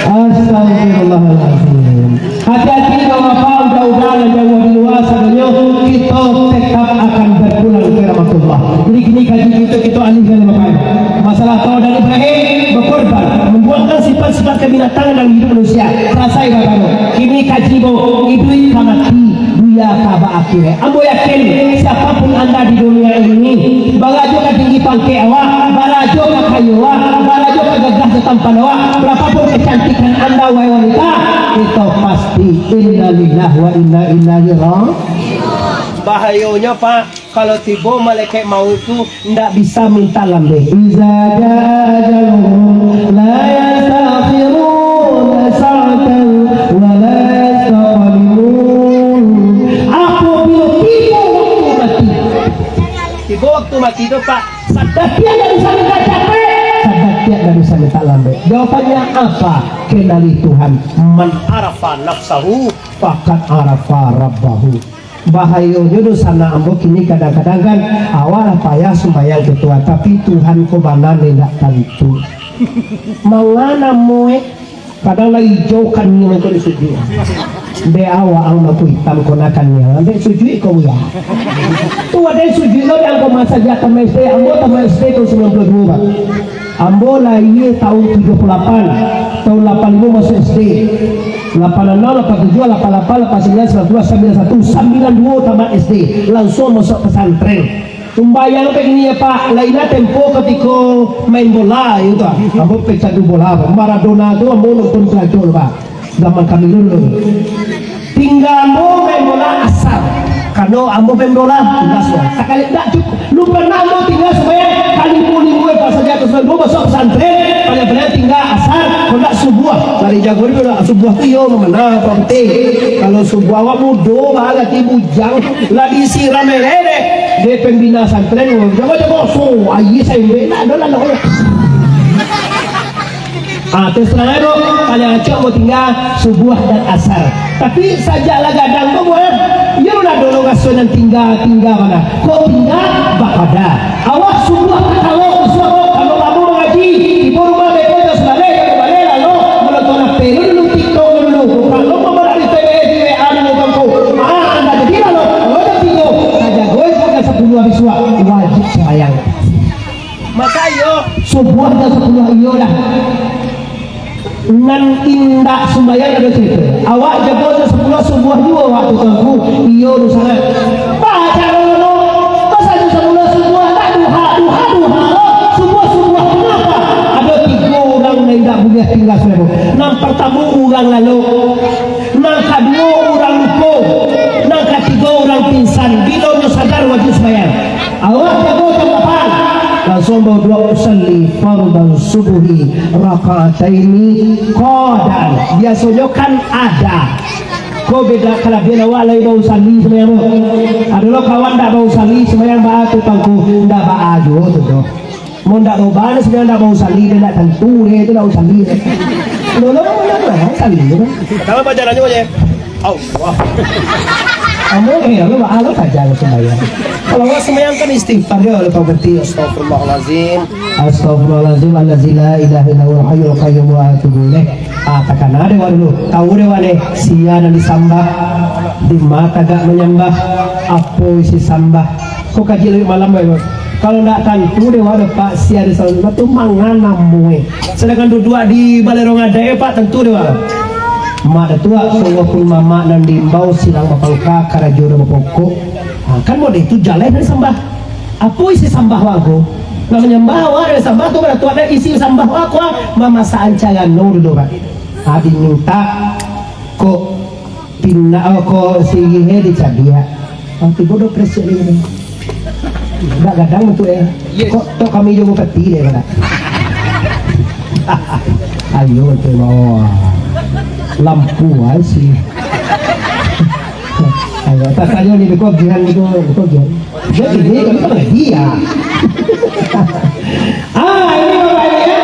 Astagfirullahaladzim. Hati-hati, bapak-bapak, uda-uda nan jauah di lua sadonyo, kito tetap akan berpulang ke rahmatullah. Jadi kini kaji kito, kito alihkan, bapak. Masalah tau dari Ibrahim, berkorban, membuangkan sifat-sifat kebinatangan dalam hidup manusia. Selesai, bapak. Kini kaji, bo, iduik ka mati. Dunia ka baakhir. Ambo yakin, siapapun anda di dunia ini, barajo ka tinggi pangkek awak, barajo ka kayo awak, barajo ka gagah jo tampan awak, berapapun kecantikan anda, wahai wanita, kito pasti innalillahi wa inna ilaihi raji'un. Bahayonyo, Pak, kalau tibo malaikat maut tu, ndak bisa minta lambek. Iza jaa ajaluhum la yastakhiruna sa'atan wa la yastaqdimun. Apabilo tibo waktu mati, tibo waktu mati tu, Pak, sadatiak ndak bisa minta capek, sadatiak ndak bisa minta lambek. Jawabannya apa? Kenali Tuhan. Man arafa nafsahu, faqad arafa rabbahu. Bahayonyo dosanak ambo kini kadang-kadang kan, awak lah payah sumbayang ketua, tapi Tuhan ko bana indak tantu. Manga namo, eh? Kadang lah ijau kaniang ko di sujuik. Dek awak ang mako itam ko nak kaniang, dek sujuik ko buya. Tu ado sujuik lo, dek angko masa di atama S D, ambo atama S D tahun sembilan puluh dua, Pak. Ambo lahia tahun tujuh puluh lapan, tahun lapan limo masuak S D. Lapan anam, lapan tujuh, lapan lapan, lapan sambilan, sambilan puluh, sambilan satu, sambilan dua tamat S D, langsuang masuak pesantren. Sumbayang pe kini ya, Pak, lain lah tempo katiko main bola, iyo tu. Ambo pecandu bola, Pak. Maradona tu ambo nonton karajo tu, Pak. Zaman kami dulu. Tingga ambo main bola asar. Karano ambo main bola, tingga suah. Sakali ndak cukup. Lu pernah ambo tingga sumbayang, kalimo-limo, eh, pas saja ka sumbayang, ambo masuak pesantren, paling-paling tingga asar, kok ndak subuah. Dari jago ni, subuah tu iyo, mana, Pak Putih? Kalau subuah awak mudo, bah, gati bujang, lah disiram aia deh. Dek pembina santren, jago-jago, so, aia saembek, ndak ado lah, ndak ado. Ah, terus terang tu, paling acok mau tingga subuah dan asar. Tapi sajak lah gadang tu, buah, iyo lah dulu raso nan tingga, tingga mana. Kok tingga? Bapada. Awak subuah takalok, subuah, kalau lamo mangaji, tibo rumah beko dah sabaleh, dah sabaleh, lalu menonton H P dulu, TikTok dulu. Kalau mamarak di T W, di W A dulu, kampung. Ah, anda jadi lalu, kalau dah tigo, saja goy, bukan sepuluh habis suah, wajib sembahyang. Maka iyo, subuah jam sapuluah iyo dah. Nan indak sumbayang ado carito. Awak jago jam sapuluah subuah juo wakatu tu, Tuanku. Iyo tu sangaik. Baco dulu. Masa jam sapuluah subuah ndak duha, duha, duha lo. Subuah, subuah. Kenapa? Ado tigo urang nan indak buliah tingga subuah. Nan partamo urang lalok. Nan kaduo urang lupo. Nan katigo urang pingsan. Bilo nyo sadar wajib sumbayang. Awak jago jam lapan, langsuang bauduak, usalli fardhan subuhi raka'ataini qadaan. Biasonyo kan ada. Ko beda kalabiahan awak lai bausalli sumbayang tu. Ado lo kawan ndak bausalli sumbayang baa tu, Tuanku, ndak baa juo tu doh. Mun ndak bauba sumbayang ndak bausalli, dia ndak tantu dia tu ndak bausalli. Ado lo, ado lo, salli tu. Pertama baca doa je. Allah. Ambo, eh, ambo baa lo saja lo sumbayang. Kalau awak sumbayang kan istighfar yo, lupa berhenti. Astagfirullahalazim. Astagfirullahalazim, allazi la ilaha illa huwal hayyul qayyum wa atubu ilaih. Ah, takana dek wak dulu. Tahu dek wak deh, sia nan disambah, di ma tagak manyambah, apo isi sambah. Ko kaji lagi malam, Pak. Kalau ndak tantu dek wak deh, Pak, sia disambah tu manga namo, eh. Sedangkan duduak di balai rong adaik, eh, Pak, tantu dek wak. Mak Datuak, sungguahpun mamak nan diimbau, silang bapangka, karajo nan bapokok. Ha, kan model itu jaleh nan sambah. Apo isi sambah wak ko? Nak manyambah awak, nak sambah tu, baratua, nak isi sambah awak, awak mamasaan carano dulu, Pak. Ha, diminta kok pina-, oh, kok sirihe dicabiak. Ha, tibo do presek dia. Dak gadang tu, eh. Yes. Kok tok kami jo bupati deh, Pak? Ayo, tu mau. Lampu ai sih. Ayo, tak saja ni, kok gian gitu, kok gian. Jadi, ini kan pengadilan. Ah, ini Bapak Ibu, ya.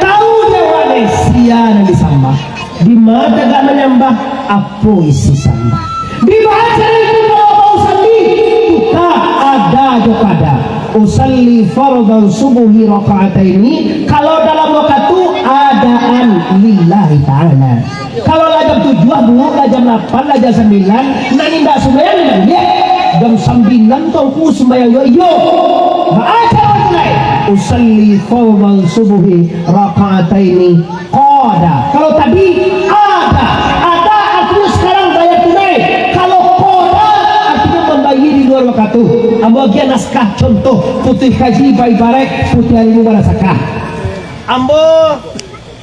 Tahu dia awak sia nan disambah. Di ma tagak manyambah, apo isi sambah. Di bacaan itu kalau mau sandi, tu ka ada jo kada. Usalli fardhan subuhi raka'ataini, kalau dalam wakatu adaan lillahi ta'ala. Kalau lah jam tujuah, Bu, lah jam lapan, lah jam sambilan, nan indak sumbayang, indak buliah. Jam sambilan tu angku sumbayang yo, iyo. Baa caro tunai? Usalli fardhan subuhi raka'ataini qada. Kalau tadi ada, ada artinyo sekarang bayar tunai. Kalau qada, artinyo mambayia di lua wakatu. Ambo agiah naskah contoh, putuih kaji baibarat, putuih ilmu banasakah. Ambo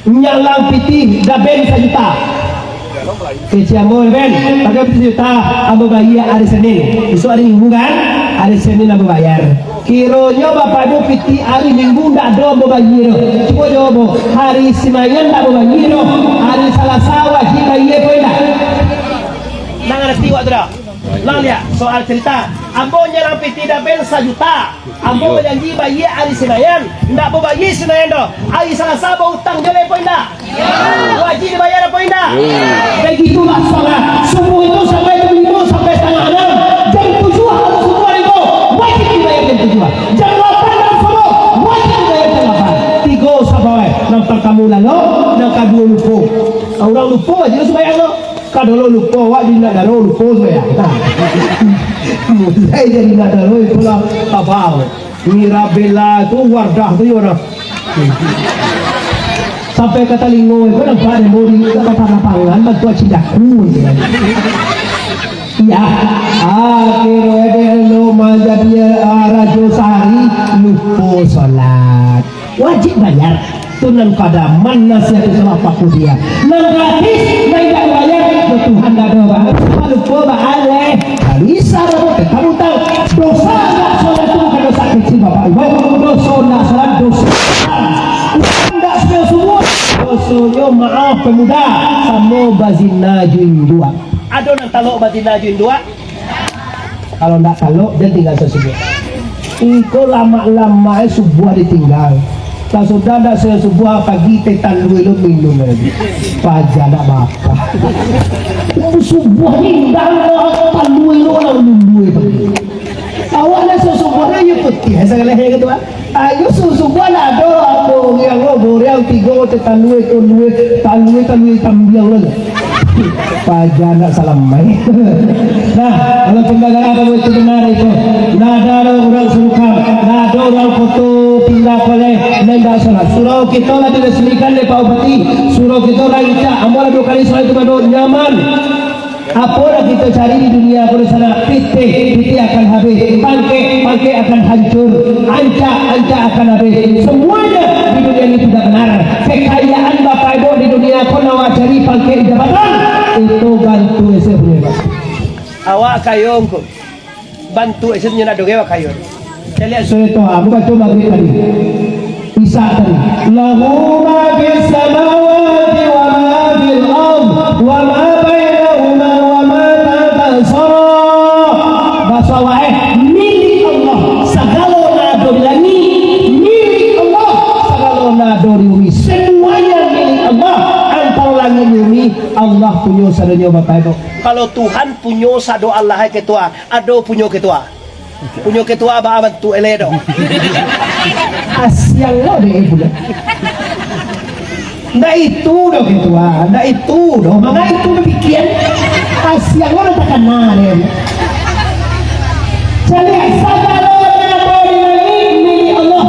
nyalang pitih daben sajuta. Kecek ambo, "Ben, pakai pitih sajuta, ambo bayia ari Senin." Isuak ari Minggu kan? Ari Senin ambo bayar. Kironyo Bapak Ibu pitih ari Minggu ndak ado ambo bayia doh. Cubo jawab, hari Sinayan ndak ambo bayia doh. Hari Salasa wajib bayia ko indak? Nan ngarati awak tu dak? Lah liak, soal carito. Ambo nyalang pitih daben sajuta. Ambo bajanji bayia ari Sinayan, ndak babayia Sinayan doh. Ari Salasa bautang jo lai, apo indak? Wajib dibayia, apo indak? Begitulah salat subuh itu sampai jam limo sampai satangah anam. Jam tujuah harus subuh itu wajib dibayia jam tujuah. Jam lapan harus subuh wajib dibayia jam lapan. Tigo sabab, eh, nan partamo lalok, nan kaduo lupo. Urang lupo aja sumbayang tu. Kadolo lupo awak di nak daro lupo sumbayang. Mulai jadi nak daro itulah abah. Mirabella tu, Wardah tu yo dah. Sampai ka talingo ko nampak demo di lapangan bantuak cindaku. Iya. Akhirnyo dek lo manjadi, ah, rajo sahari, lupo salat. Wajib bayar. Tu nan kada, man nasiya tu salah paku dia. Nan gratis, nan indak dibayar, tu Tuhan dah ada, Pak. Lupa, Pak, aleh. Kalau isa, Pak, tetap utang. Dosa indak salat tu bukan dosa kecil, Bapak Ibu. Dosa indak salat, dosa. Utang indak semua-semua. Dosonyo maaf, pemuda. Samo bazina jo induak. Ado nan talok bazina jo induak? Kalau ndak talok, den tinggal sasubuah. Iko lamak-lamak, eh, subuah ditinggal. Lah sudah ndak sasubuah pagi, teh talua lo minum lagi. Paja ndak baka. Subuah ni indak, talua lo lah lulua pagi. Awak ndak sasubuah, yo putiah sagalo, eh, gitu, ah. Ayo susubuah lah, ado, ado, riang lo, riang tigo, teh talua, teh talua, talua, talua, tambiang lo. Paja ndak salamai. Nah, kalau pembagara kamu itu benar itu, ndak ada urang Surukam, ndak ada urang Koto Pindah Koleh, nan ndak salat. Surau kito lah diresmikan dek Pak Bupati. Surau kito rancak, ambo lah duo kali salat itu, nyaman. Apo lah kito cari di dunia ko di sana? Pitih, pitih akan habih. Pangkek, pangkek akan hancur. Ancak, ancak akan habih. Semuanya di dunia ini tidak benar. Kekayaan Bapak Ibu di dunia ko, nak awak cari pangkek jabatan, itu bantu ese punyo, Pak. Awak kayo ngko. Bantu ese punyo nado ge awak kayo. Kita lihat surah Toha, bukan cuma Maghrib tadi. Isya tadi. Lahu ma fis samawati wa ma fil ard, wa ma bainahuma wa ma tahtas sara. Baso awak, eh, milik Allah sagalo nan ado di langik, milik Allah sagalo nan ado di bumi. Semuanya milik Allah. Antaro langik di bumi, Allah punyo sadonyo, Bapak Ibu. Kalau Tuhan punyo sado, Allah ketua, ado punyo ketua. Punyo ketua baa bantuak eleh doh. Asiang lo dek pulo. Ndak itu doh ketua, ndak itu doh. Manga itu bapikia. Asiang lo takana dek. Caliak, sagalo nan ado di langik milik Allah.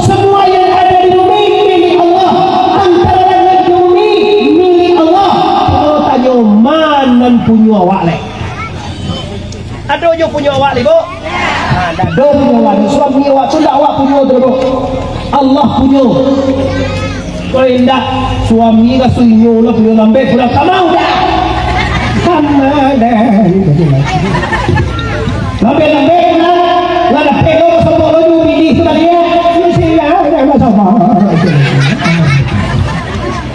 Semua yang ada di bumi milik Allah. Antaro langik jo bumi milik Allah. Kalau tanyo, ma nan punyo awak lai? Ado jo punyo awak Ibu? Nah, ndak ado punyo awak tu. Suami awak tu ndak awak punyo tu, Bu. Allah punyo. Kalau indak, suami ka suinyo lah punyo lambek, pulang ka mau dah. Sama dah. Lambek-lambek pulang, lah dapek lo, sobok lo, duo bini tu tadi, ya. Ini sih, ya, ya, sama.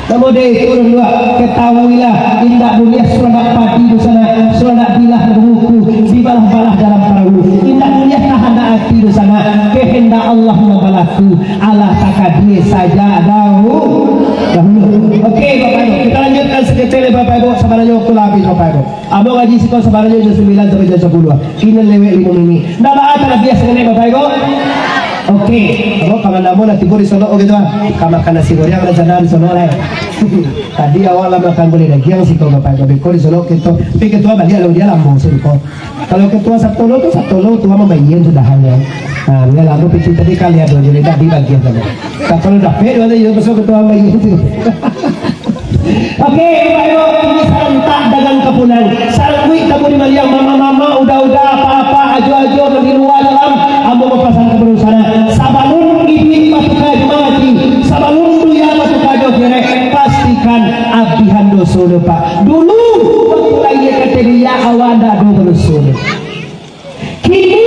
Namo deh, turun dua. Ketahuilah, indak buliah suranak padi dunsanak, suranak bilah buku, dibalah-balah dalam parahu. Indak buliah kahandak ati dunsanak, kahandak Allah nan balaku. Allah takadie sajak dahu-, dahulu. Oke, Bapak Ibu, kita lanjutkan seketel, Bapak Ibu, sabananyo waktu lah habis, Bapak Ibu. Ambo ngaji siko sabananyo jam sambilan sampai jam sapuluah. Kini lewat limo minit. Ndak baa talabiah saketek, Bapak Ibu? Oke. Ambo kawan ambo lah tibo di Solok gitu ah. Ka makan nasi goreng rencana di Solok lah. Tadi awak lah makan gulai dagiang siko, Bapak Ibu. Beko di Solok kito. Tapi ketua baliak lalu dia lambo siko. Kalau ketua Satolo tu, Satolo tu mambayia sudah hal yo. Nah, dia lambo piti tadi kali ado jadi dak dibagian tadi. Nah, kalau dapek tu ado yo pasal ketua mambayia tu. Oke, Bapak Ibu, ini sarantak dagang kapunan. Saranguik tamu di maliang, mama-mama, uda-uda, apa-apa, ajo-ajo, nan di lua dalam, ambo bapasan ka dunsanak. Sabalun iduik batuka jo mati, sabalun dunia batuka jo akhirat, pastikan abihan doso dulu, Pak. Dulu, waktu lahia ka dunia, awak ndak ado badoso. Kini,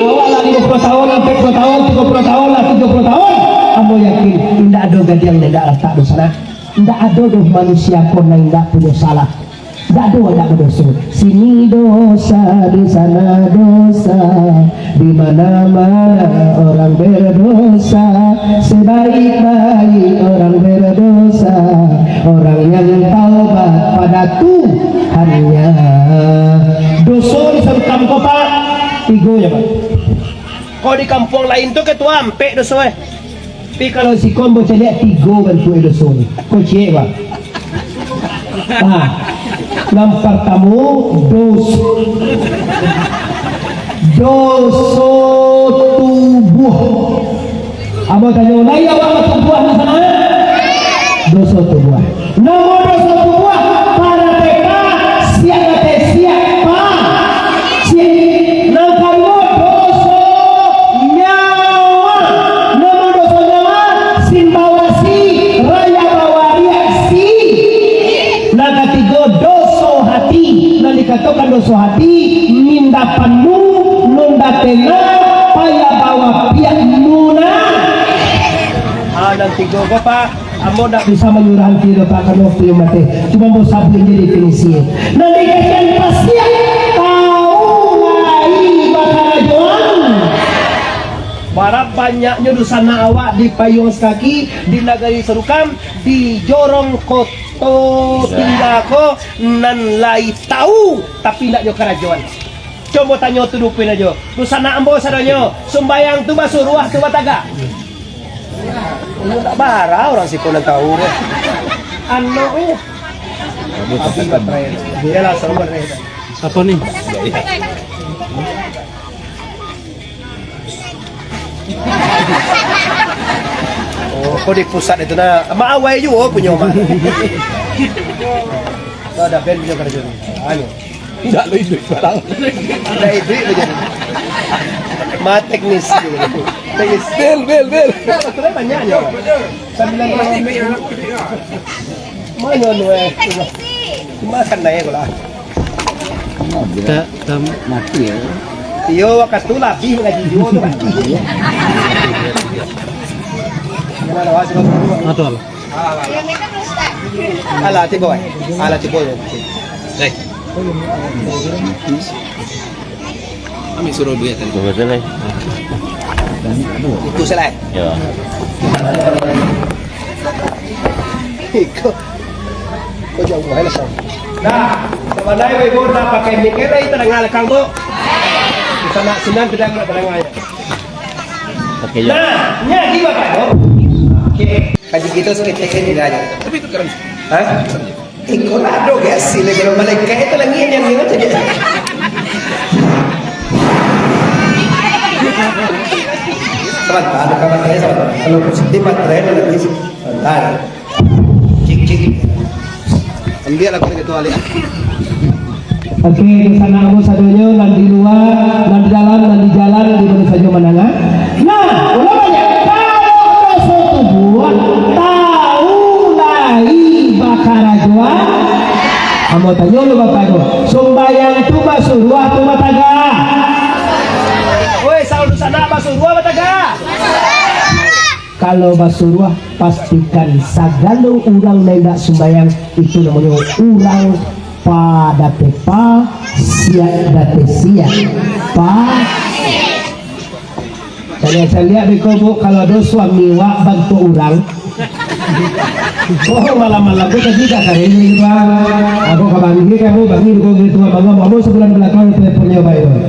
awak lah limo puluah tahun, ampek puluah tahun, tigo puluah tahun, lah tujuah puluah tahun. Ambo yakin, indak ado gadiang nan indak ratak dunsanak. Indak ado doh manusia ko nan indak punyo salah. Indak ado indak badoso. Sini dosa, di sana dosa, di mana-mana orang berdosa. Sebaik-baik orang berdosa, orang yang taubat pada Tuhannya. Doso di Sarukan ko, Pak, tigo ya, Pak. Kalau di kampuang lain tu ketua ampek doso, eh. Tapi kalau siko ambo caliak tigo bantuak doso ni. Ko ciek, Pak. Nah, nan partamo, doso. Doso tubuah. Ambo tanyo, lai awak batubuah di sana? Doso tubuah. Namo doso tubuah? Parateka, siak bateh siak, pa. Siak. Nan kaduo, doso nyawa. Namo doso nyawa? Simbawasi, raya bawariak, si. Nan katigo, doso hati. Nan dikatokan doso hati, minda panu, nunda tena, paya bawa piak, nuna. Ah, nan tigo ko, Pak. Ambo ndak bisa manyurah hati doh, Pak, karano waktunyo mati. Cuma ambo sabuik je definisi. Nan dikasian pasiak, tahu lai bakarajoan. Bara banyaknyo dunsanak awak di Payuang Sakaki, di Nagari Sarukan, di jorong koto tingga ko, nan lai tahu, tapi ndak nyo karajoan. Cubo tanyo tu dupin ajo. Dunsanak ambo sadonyo, sumbayang tu basuruah tu batagak. Inyo tak bara urang siko nan tahu ko. Anak ko. Iyalah, sabar deh. Apo ni? Oh, ko di pusat itu nah. Mak awai juo punyo, Mak. Tu ado ben punyo karajo ni. Anu. Indak lo iduik barang. Indak iduik lo jadi. Ma teknis. Teknis. Bil, bil, bil. Batulah banyak nyo. Sambilan orang. Mana nyo, eh? Makan naik lah. Tak, tak mati ya. Iyo, waktu tu labih ngaji juo tu mati. Aduh. Alah, tibo, eh. Alah, tibo, ya. Eh. Kami suruh duit tadi. Suruh tadi. Itu salah. Ya. Iko. Ko jauah lah, Sam. Nah, sabananyo ibu nak pakai mic, eh, tadanga lekang tu. Bisa nak sinan, tidak nak tadanga ya. Pakai ya. Nah, nyadi Bapak Ibu. Oke. Kaji kita seketek ini aja. Tapi itu keren. Hah? Iko lah ado gasi lagi, kalau malaikat itu lagi yang, yang, yang. Sabanta, ado kawan saya, sabanta. Kalau positif, baterai lagi, sabanta. Cik, cik. Ambiak lah kau gitu, Alik. Oke, dunsanak ambo sadonyo, nan di lua, nan di dalam, nan di jalan, di ma sajo mandanga. Nah, ulang baliak. Kalau doso tubuah, tau lai bakarajoan. Ambo tanyo lu, Bapak Ibu, sumbayang tu basuruah tu batagah? Oi, saudara sanak, basuruah batagah? Kalau basuruah, pastikan sagalo urang nan indak sumbayang, itu namonyo urang pa date pa, siak date siak pa. Caliak-caliak beko, Bu, kalau ado suami wak bantuak urang. Oh, malam-malam tu tadi dah kering ni, Bang. Aku ka bangih kamu, bangih dulu gitu, Bang. Ngomong sabulan balakang telefonnyo bae, Bang.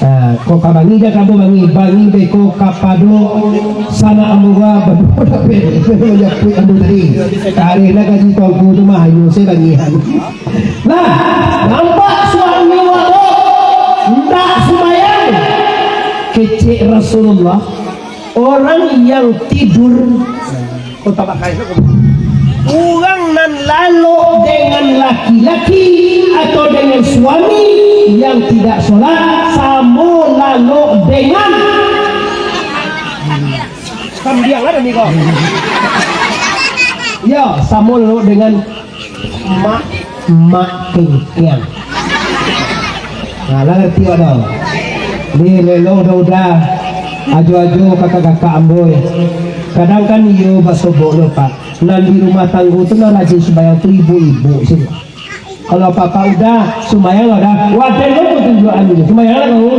Ah, kok ka bangih ja kamu bangih, bangih beko kapado sanak ambo wa, baduo dapek, japuik ambo tadi. Kareh lah gaji tuanku tu mah, ayo se bangihan. Nah, nampak suami wa tu ndak sumbayang. Kecek Rasulullah, orang yang tidur, oh, tambah kain. Urang nan lalok dengan laki-laki atau dengan suami yang tidak solat, samo lalok dengan kambiang ado ni ko. Yo, samo lalok dengan mak, mak kengkiang. Nah, lah ngerti awak tu? Ni lelo udah-udah, ajo-ajo kakak-kakak ambo. Kadang kan iyo basobok lo, Pak. Nan di rumah tanggo tu nan rajin sumbayang tu ibu-ibu sih. Kalau apak-apak udah sumbayang lah dah. Waden lo tunjuakan tu. Sumbayang lah kau.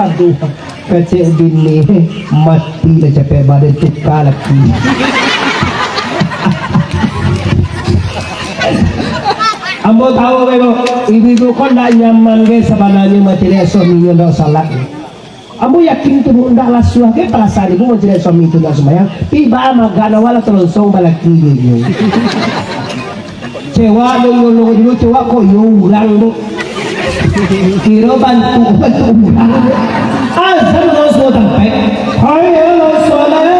Aduh. Kecek bini, mati lah capek badan tuka laki. Ambo tahu memang ibu-ibu ko ndak nyaman ge sabananyo mancaliak suaminyo ndak salat. Ambo yakin tu, Bu, ndak lasuah ge parasaan ibu mancaliak suami tu ndak sumbayang. Pi baa maga awak lah talonsong balaki jo inyo. Cewak lo nyolong dulu, cewak kok yo urang tu. Kiro bantuak, bantuak urang. Azan lo suo tampek. Hayya ala salat.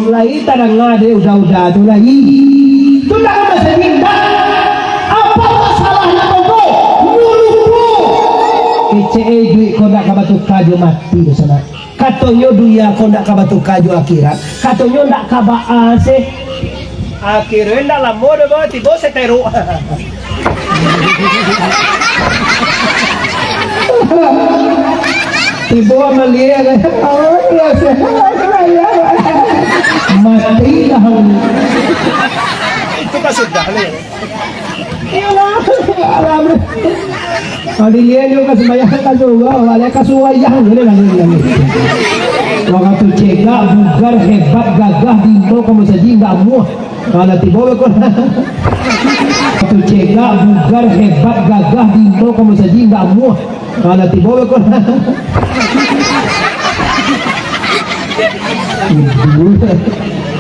Lai tadanga dek uda-uda tu lai. Tu ndak ka masajik, ndak. Apo masalah nak tu? Muluku. Kecek, eh, duit ko ndak ka batuka jo mati tu, sanak. Katonyo dunia ko ndak ka batuka jo akhirat. Katonyo ndak ka baa se. Akhirnyo ndak lamo doh, Bang, tibo seteruk. Tibo amalia, mati lah. Itu kan sudah ni. Iyolah, alam. Kalau dilihat juga ka sumbayang ka surau, baliak ka surau ayah dulu lah, dulu, dulu. Wakatu cegak, bugar, hebat, gagah, bintang, kamu saji indak muah. Kalau tibo beko. Wakatu cegak, bugar, hebat, gagah, bintang, kamu saji indak muah. Kalau tibo beko.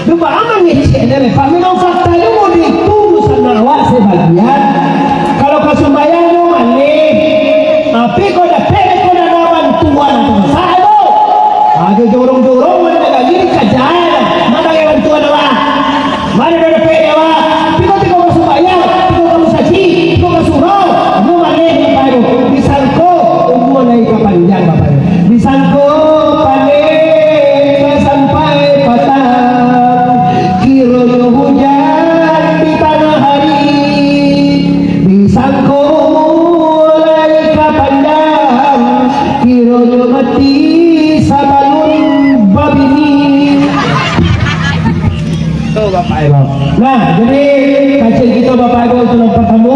Tu baa mangecek nyo, Pak? Memang fakta nyo model tu, sanak awak sabagian. Kalau ka sumbayang nyo maleh, tapi ko dapek ko dana bantuan tu, sah tu. Ajo jorong-jorong, mana ado gaji dikaja, mana ado bantuan awak? Mana ado dapek awak? Tiko-tiko ka sumbayang, tiko ka musajik, tiko ka surau, nyo maleh, Bapak Ibu. Disangko umua lai ka panjang, Bapak Ibu. Disangko panek ka sampai patang, kironyo hujan di tangah hari. Disangko lai ka panjang, kironyo mati sabalun babini. Tu, Bapak Ibu. Nah, jadi kajian kito, Bapak Ibu, untuak nan partamo,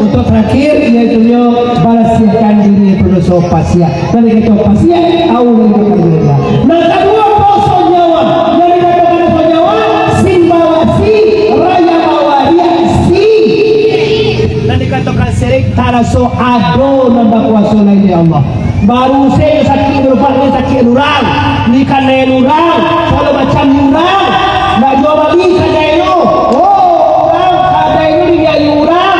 untuak tarakhir, yaitunyo barasiahkan diri dari doso pasiak. Nan dikito pasiak, aurang nan kaduo, doso nyawa. Nan dikatokan doso nyawa, simbawasi, raya bawariak, si. Nan dikatokan sirik, taraso ado nan bakuaso lain dari Allah. Baru se nyo sakik, berupak nyo sakik urang, ni kanai urang, sagalo macam urang, ndak jo Babi kadainyo, oh, urang kadainyo diayu urang.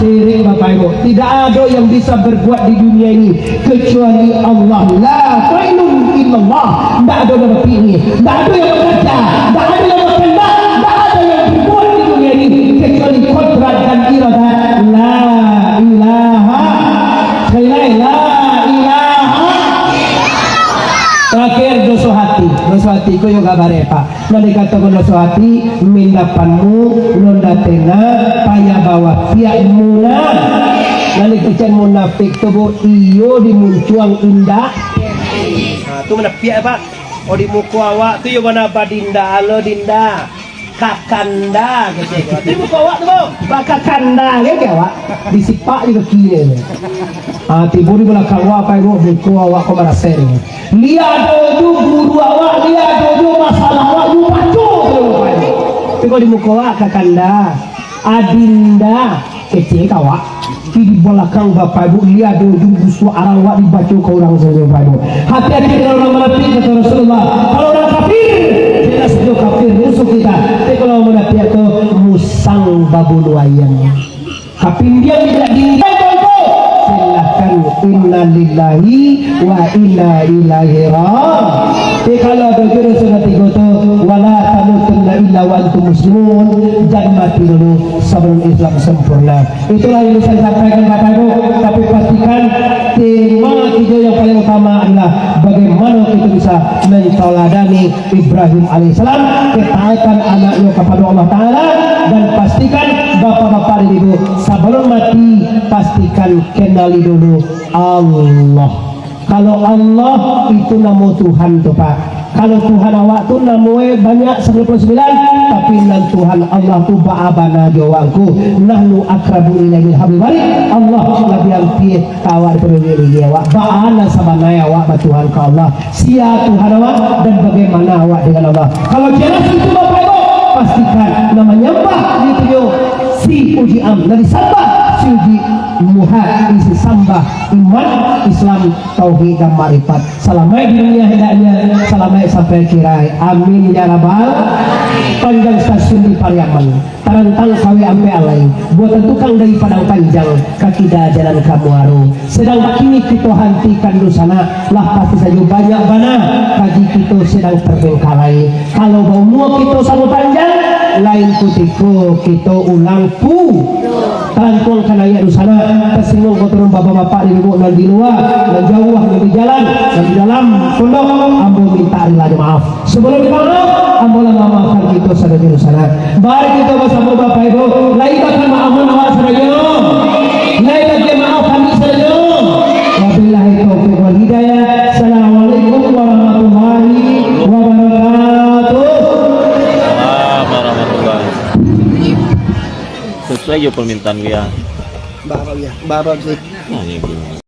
Syirik, Bapak Ibu. Tidak ada yang bisa berbuat di dunia ini kecuali Allah. La ainun illallah. Tidak ada yang berpikir, tidak ada yang bekerja, tidak ada yang berkendak, tidak ada yang berbuat di dunia ini kecuali kodrat dan iradat. La ilaha. Sekali lagi, la ilaha. Terakhir, doso hati. Doso hati ko yo gak bare, Pak. Nan dikatokan doso ati, mindapanmu, londa tena, payah bawa piakmu nah. Nan dikecek munafik tu, Bu, iyo dimuncuang indak. Nah, tu munafiak, Pak. Oh, di muko awak tu yo bana badinda, lo dinda. Kakanda, kecek. Di muko awak tu, Bu, bakakanda, kecek awak. Disipak di kaki dia. Ah, tibo di balakang awak, Pak Ibu, muko awak ko marasai. Liado ju guru awak, liado ju masalah awak, ju baco tu, Bapak Ibu. Tapi kalau di muko awak, kakanda, adinda, kecek ka awak. Tapi di balakang, Bapak Ibu, liado ju busuak arang awak dibaco ka urang sajo, Bapak Ibu. Hati-hati dengan urang munafik, kata Rasulullah. Kalau urang kafir, jelas itu kafir, musuh kita. Tapi kalau urang munafik tu, musang babunuah ayam. Kapindiang indak diindak tu. Silahkan, innalillahi wa inna ilaihi ra-. Tapi kalau ado jurus yang katigo tu, wala tamutunna illa wa antum muslimun, jan mati dulu sabalum Islam sempurna. Itulah yang bisa disampaikan, Bapak Ibu. Tapi pastikan tema tiga yang paling utama adalah bagaimana kita bisa mentauladani Ibrahim alaihissalam, ketaatan anaknyo kapado Allah Taala, dan pastikan bapak-bapak dan ibu, sabalum mati, pastikan kenali dulu Allah. Kalau Allah itu namo Tuhan tu, Pak. Kalau Tuhan awak tu namonyo banyak, sambilan puluah sambilan, tapi nan Tuhan Allah tu baa bana jo awak ngku. Nahnu aqrabu ilaihi min hablil warid. Allah labiah ampia ka awak daripado gigi awak. Baa nan sabananyo awak batuhan ka Allah? Sia Tuhan awak dan bagaimana awak dengan Allah? Kalau jelas itu, Bapak Ibu, pastikan nan manyambah itu yo si Uji Am, nan disambah si Uji Muha, isi sambah iman, Islam, tauhid, dan makrifat. Salamaik di dunia hendaknya, salamaik sampai akhirat. Amin ya rabbal. Panjang stasiun di Pariaman. Tarantang kawek ampek alai, buatan tukang dari Padang Panjang, ka kida jalan ka Muaro. Sadang bakini kito hantikan dunsanak, lah pasti sajo banyak bana kaji kito sadang tabengkalai. Kalau baumua kito samo panjang, lain kutiko kito ulang pu-, talantuang ka naiak dunsanak, tasingguang ka turun bapak-bapak di rumah nan di lua, nan jauah, nan di jalan, nan di dalam pondok, ambo mintak rilanyo maaf. Sabalum maaf, ambo lah mamaafkan kito sadonyo dunsanak. Mari kito basamo, Bapak Ibu, lai bakamaafan awak sadonyo. Lai bakamaaf kami sadonyo. Wabillahi taufiq wal hidayah. Assalamualaikum warahmatullahi wabarakatuh. Waalaikumsalam warahmatullahi. Sesuai jo permintaan dia. Bapak ya, Bapak sih. Nah, ini gini.